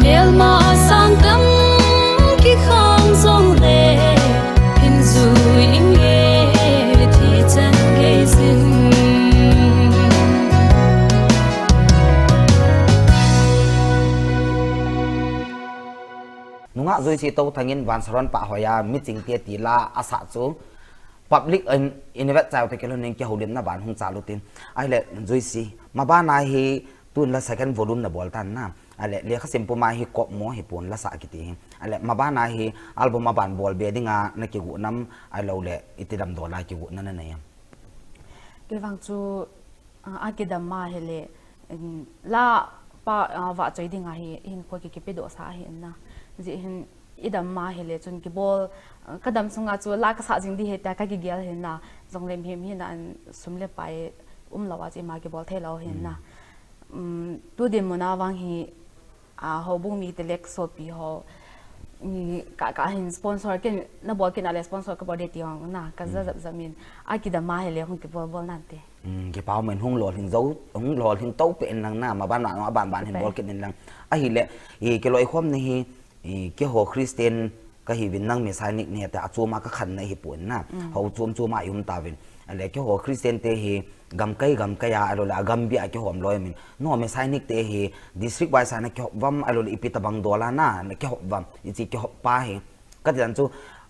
Melma sang tam kikhang zong le. Hin zui inge thi chan gei zin. Nungah Zui si to thangin Vansaron pa hoya mi ching tia ti la a sa chu public in, in vet chau te kilo ning ke holim na ban hung chalu tin. Ai le Zui si ma ba na hi tun la second volume na bol tan na. Ai le lekha sim puma hi kop mo hi pun la sa kiti hi. Ai le ma ba na hi album a ban bol be dinga na kigu nam ai lo le iti dam do la kigu na na na yam. Kilvang chu a, a kidam ma hele, in, la pa, a, va choi dinga hi, hin kho ki kipe do sa hi na. Ji hin i dam ma hele chun kibol, a, ka dam sunga chu la ka sa jing di he ta ka kigel hi na. Zong lem him hi na an sum le pai um lo a chi ma kibol thei lo hi na. Um, tu din mo na vang hi, a, ho bung mi te lek sopi ho. Ni ka, ka hin sponsor ken, na bol ken a le sponsor ka bol de ti hong na, ka za zap zap min. A kidam ma hele hong kibol bol nan te. Um, kipau men hung lol hin zo, hung lol hin to pe en lang na, ma ban ma, ma ban ban hin bol ken en lang. Ahile, i ke loi khom ni hi, i ke ho Christian ka hi vin nang Messianic ni ta a chuma ka khan na hi pun na. Ho chum chuma i um ta vin. Ale ke ho Christian te hi gam kai gam kai a, alo la gam bia ke hom loi min. No Messianic te hi district wise na ke hop vam, alo le ipi ta bang dola na, na ke hop vam. I chi ke hop pa hi. Ka ti dan chu,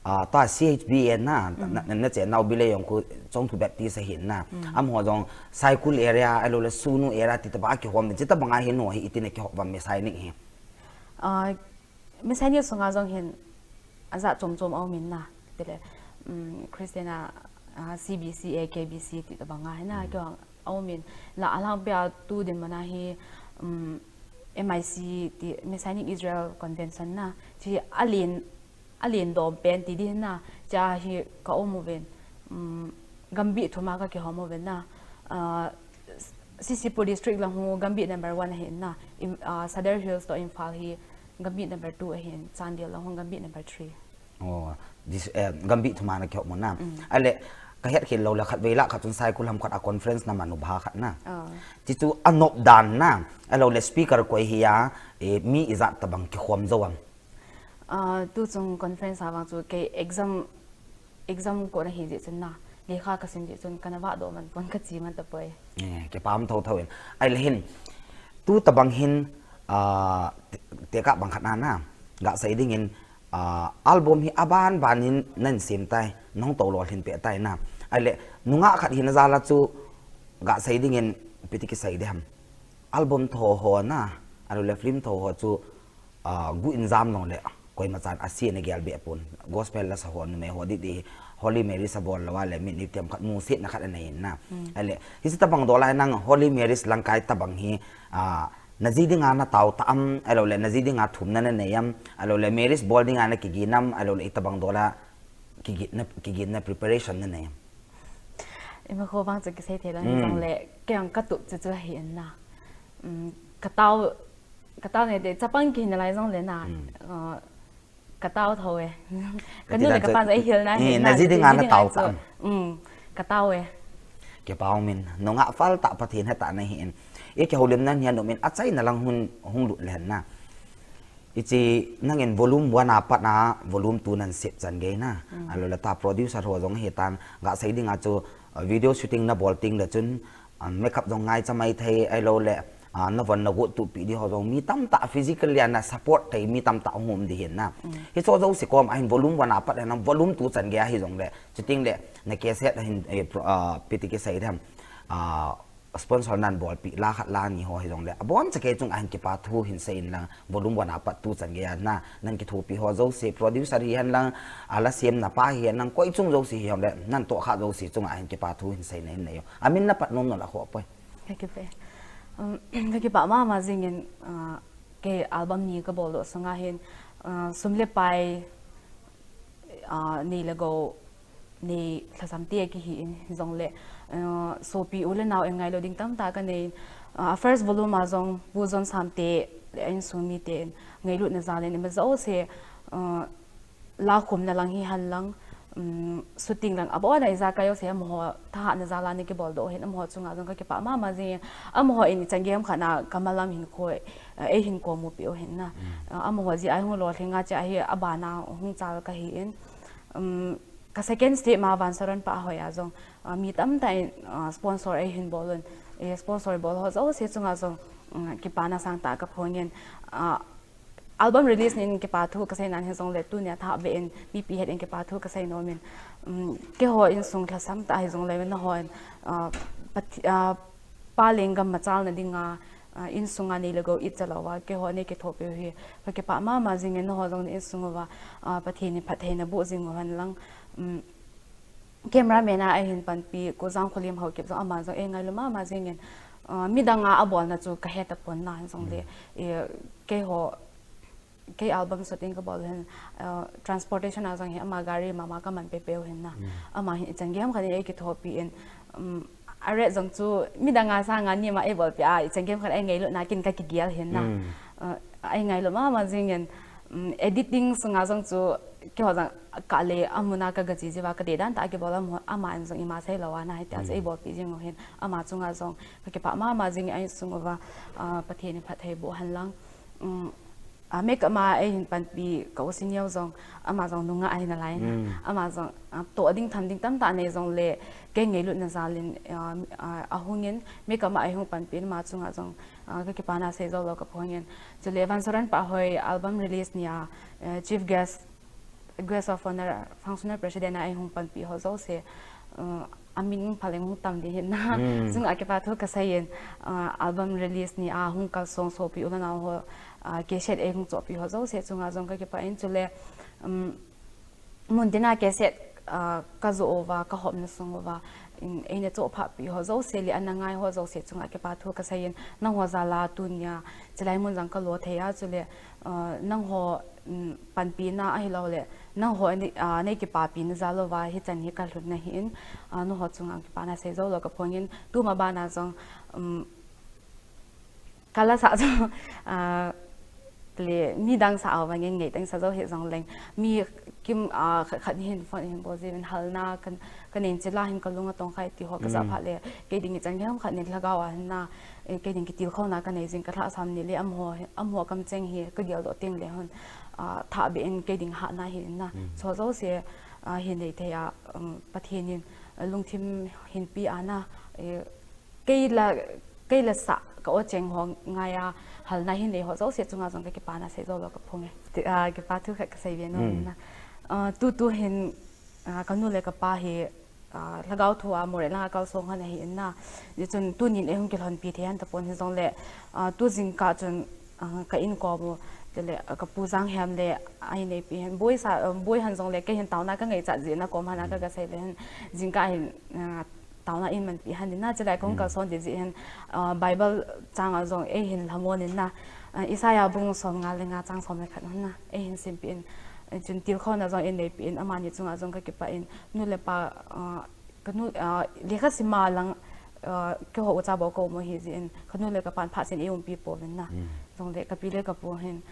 Ah, ta C H B A na, na, na, na che nau Bilei Yongkhu Chongthu Baptist ahin na. Amaho jong Saikul area, ahilou le Sunu area ti tabang a kihom, ti tabang a hin ho hi iti na kihop vam Messianic hi. Ah, Messianic sunga jong hin ajat chom chom a um in na. Tile, um, Christian a, ah, C B C A, K B C ti tabang a hin na, kihong a um in. La alang pia tu din mana hi, um, M I C ti, Messianic Israel Convention na. Ti alen alen dom pen ti ding na, cha hi ka um uvin, um, Gambih thum a ka kihom uvin na, ah, C C Pur district lang hu Gambih number one ahin na, Im-, ah, Sadar Hills to Imphal hi Gambih number two ahin, Chandel lang hu Gambih number three. Oh, this, eh, Gambih thum a na kihom u na. Ahile, ka het khel lou le khatvei lah khat chun Saikul ham khat a conference na man u bha khat na. Ah. Ti chu a nop dan na, ahilou le speaker koi hi a, eh, mi ijat tabang kikhom jou am. Ah, tu chung conference a vang chu kei exam, exam kon ahi jeh chun na, lekha ka sim jeh chun kana vah doh man pon ka chi man tapoi. Eh, kipa um thotho in. Ahile hin, tu tabang hin, ah, te-, tekah bang khat na na, ga sei ding in, ah, album hi aban ban in nan sem tai, nahung tou lolhin peh tai na. Ahile, nungah khat hina jal a chu ga sei ding in, ipi ti kisei ding ham. Album tho ho na, ahilou le film tho ho chu, ah, gu in jam jong le, koima chan a si na gel be pon. Gospel la sa ho, numei ho di di, Holy Mary sa bol lou a le, mi ni tem khat mu sit na khat anei na. Ahile, hi si tabang dola nang Holy Mary lang kai tabang hi, ah, na ji dinga na tao ta am, ahilou le, na ji dinga thum na na nei am, ahilou le, Mary bol dinga na kigin am, ahilou le, i tabang dola kigin na, kigin na preparation na nei am. Ima kho vang chu kisei thei lou, jong le, kei ang ka tup chu chu hi in na. Um, ka tao, ka tao ne te, chapang ki na lai jong le na. Uh, ka tao tho e. Ka nu le ka pa jong ei hil na, eh, na ji dinga na tao ta am. Um, ka tao e. Kipa um in, nungah fal ta Pathen heta na hi in. I kihoulim nan hian um in, a chai na lang hun, hung lut le na. Ichi nangin volume one a pat na, volume two nan sep chan gei na. Ahilou le ta producer ho jong hi tan, ga sei dinga chu, uh, video shooting na bol ting le chun, um, makeup jong ngai cha mai thei, ahilou le, ah, na von na got tu pi di ho jong mi tamtah physically a na support thei mi tamtah hung um di hin na. Hi cho jo si kom a hin volume one a pat na volume two chan gei a hi jong le, chuting le, na cassette a hin, eh, pro-, ah, ipi ti kisei dem, ah, sponsor nan bol pi la khat la ni ho hi jong le, abon cha kei chung a hin kipa thu hin sei in lang, volume one a pat tu chan gei a na, nan kithopi ho jo si, producer hi hen lang, a la sem na pa hi hen lang, koi chung jo si hi jong le, nan to kha jo si chung a hin kipa thu hin sei na hin nei yo. Amin na pat nom no la kho poi. Ka kipe. Um, ka kipa mama jing in, ah, kei album ni ka bol doh sunga hin, ah, sum le pai, ah, nei le gou, nei lhasam te ki hi in jong le, ah, sopi u le nau en ngailou ding tamtah ka nei in, ah, first volume a jong Pu John Samte le a insung mite in ngailutna jal in ima jo se, ah, la khum na lang hi hen lang, um, shooting lang abon a ijakai u se amaho thahat na jal a ni kibol doh hin amaho chunga jong ka kipa mama jing in amaho in ichan gei ham khat na ka malam hin kho, eh, ei hin ko mu pi u hin na. Uh, amaho ji a hung lolhing a cha hi abana hung chal ka hi in. Um, ka second step ma Vansaron pa hoi a jong, uh, mi tamtah in, uh, sponsor ei hin bol un. Eh, sponsor bol ho jo se chunga jong, um, kipana sangtah ka phong in. Uh, Album release ni in kipa thu ka sei nan hi jong le tunia tha ve in mipi het in kipa thu ka sei nom in, um, keiho insung lhasam tah hi jong le na hon, uh, Path-, uh, Pa lenggam machal na dinga, uh, insunga nei le gou it cha lou va keiho nei kithopi u hi ka kipa mama jing in na ho jong insung uva, uh, Pathen in phattheina boh jing u hen lang, um, cameraman a ei hin panpi, Pu Jangkholim Haokip jong ama jong ei ngailu mama jing in, uh, midang a abolna chu ka het a pon na jong le, eh, keiho, kei album shooting ka bol hin, uh, transportation a jong hi ama gari mama ka man pepe u hin na. Ama hin ichan gei ham khat in ei kithopi in, um, a rate jong chu midang a sanga ni ma ei bolpi a, ichan gei ham khat in ei ngailu na kin ka kigel hin na. Uh, ei ngailu mama jing in, um, editing sunga jong chu keiho jong ka le amun a ka gaji jiu va ka dei dan tah a kibol a mu, ama in jong ima sei lou a na hi tia chu ei bolpi jing u hin ama chunga jong ka kipa mama jing in a insung uva, ah, Pathen in phatthei boh hen lang. Um, ah, makeup ma ei hin panpi ka u Senior jong ama jong nungah ahi na lai na. Ama jong, ah, toh ding tham ding tamtah nei jong le kei ngailutna jal in, ah, ah, ahung in makeup ma ei hung panpi in ama chunga jong, ah, ka kipana sei jou lou ka phong in. Chule Vansaron pa hoi album release ni a, eh, chief guest Guest of Honor, Functional President a eihung panpi ho jouse, uh, amin phaleng hung tam ding ahin na. Hmm. Chunga kipa thu kasei in, uh, album release ni a hung kalsong sopi u le nao ho, uh, cassette eihung chohpi ho jouse chunga jong kakipah in chule, um, mun tina cassette, uh, kajoh uva, kahopna sung uva, in, eina chohphah pi ho jouse le ana ngai ho jouse chunga kipa thu kasei in, nangho jal a tunia, chulai mun jong kalo thei a chule, uh, nangho, um, panpina ahilouleh, nangho nei, uh, nei kipapina jal uva, hichan hi kalhunna ahin, uh, nangho chunga kipana sei jou lou kaphongin, tuma bana jong, um, kalasah jong, ah, le, midang sah a vangin ngeitah in sa jou hih jongleng. Mi kim, ah, khat, khat hin phone hin bol jiuvin halna kan, kanei chila hin kalung atong khai ti ho kajah phat le. Kei ding ichan gei ham khat nin lhagao a hin na, eh, kei ding kitilkhouna kanei jing kalhahsam ni le amaho, amaho kamcheng hi kageldoh teng le hon, ah, thah beh in kei ding hahna hi na. Chu jouse, ah, hin nei thei a, um, Pathen in, ah, lungthim hinpi a na, eh, Kei la, kei la sah ka o cheng ho ngai a, halna hin nei ho jouse chunga jong kakipana sei jou lou kaphong e. Ti, ah, kipa thu khat kasei ve nom in na. Ah, tutu hin, ah, kanu le kapa hi, ah, lhagao thu a Moreh langa kalsong hon ahin na. Hichun tunin eihung kilhonpi thei hon tapon hijongle, ah, tu jingkah chun, ah, ka inkom u, tile, ah, kapu Janghem le, a inneipi hin, boi sa, ah, boi hon jongle, kei hin taona kangaichat jeh in akom hon a ka, kasei le hin, jingkah hin, ah, taona eimanpi hon in na, chulai kahung kalson ding jeh hin, ah, Bible chang a jong eihin lhamon in na, ah, Isaiah bung somnga le nga chang som le khat hon na, eihin simpi in, ah, chun tilkhouna jong einneipi in, amani chunga jong kakipah in, nu le pa, ah, kanu, ah, lekha sim a lang, ah, keiho ucha bou kaum u ahi jeh in, kanu le kapan phat chen eiumpi pouvin na. Jongle kapi le kapu hin,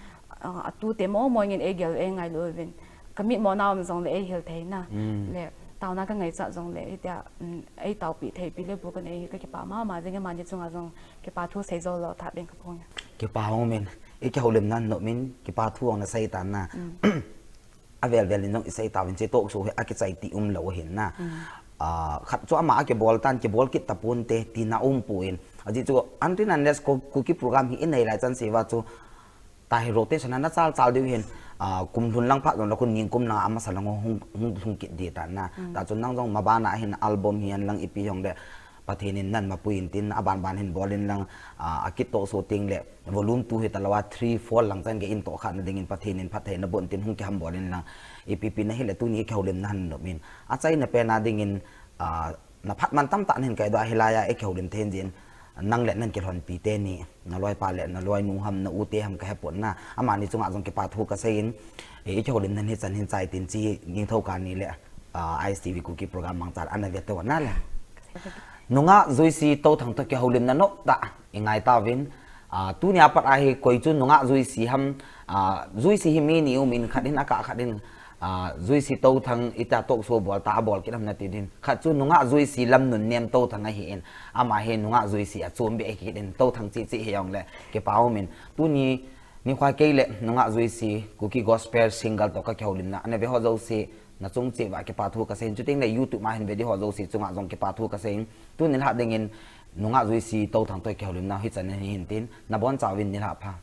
ah, atute momo in eigel u eingailu uvin, kamit mo na um jongle eihil thei na. Le, taona kangaichat jongle, hitia, um, eitaopi thei pi le pu kanei hi kakipah mama jing e, amani chunga jong kipa thu sei jou lou tah beh in kaphong e. Kipa hung min, ikihoulimna nom in, kipa thu hung nasei tan na. Avel vel in jong isei tauvin che talk show hi akichai ti umlou ahin na. Ah, khat chu ama akibol tan, kibol kit taponte, tina umpon. Ajeh chu, until unless Ku-, Kuki program hi inei lai chan seh uva chu, Tahi rotation a nachal chal diu hin, ah, kum lhun lang phat jongle khun ningkum lang a amasa lang hung, hung lhung kit ding tan na. Tah chun nang jong mabana hin album hi hen lang ipi hijongle Pathen in nang mapui in tin aban ban hin bol in lang, ah, akit talk show teng le volume two hitalou a three, four lang chan gei in tohkhah na dingin Pathen in phatthei naboh in tin hung kiham bol in lang ipi pi nahile tuni kihoulimna hin nom in. Achaina pen a dingin, ah, naphat man tamtah nahin kaidoh a hilai a ikihoulim thei jeh in nang le nang kilhonpi teni, naloipa le naloinu ham, na u te ham kahepon na. Amani chunga jong kipa thu kasei in, eh, ikihoulimna hi chan hin chai tin chi ningthou kah ni le, ah, I S T V Kuki program mangcha ana ve tou na le. Nungah Juicy Touthang toh kihoulimna nom tah ingai tauvin, ah, tunia pat a hi koi chu Nungah Juicy ham, ah, Juicy hi mi ni um in khat in akah khat in, Ah, Juicy Touthang ita talk show bol ta, abol kit ham nati din. Khat chu Nungah Juicy Lamnunnem Touthang ahin. Ama hi Nungah Juicy a chom beh kit in Touthang chi chi hijongle kipa um in. Tuni nikho kei le Nungah Juicy Kuki Gospel Single toh kakihoulimna ana ve ho jouse nachung cheh uva kipa thu kasei in. Chuteng le YouTube a hin ve ding ho jouse chunga jong kipa thu kasei in. Tuni lha dingin Nungah Juicy Touthang toh kihoulimna hichan hin tin. Nabon chauvin nilhah pha.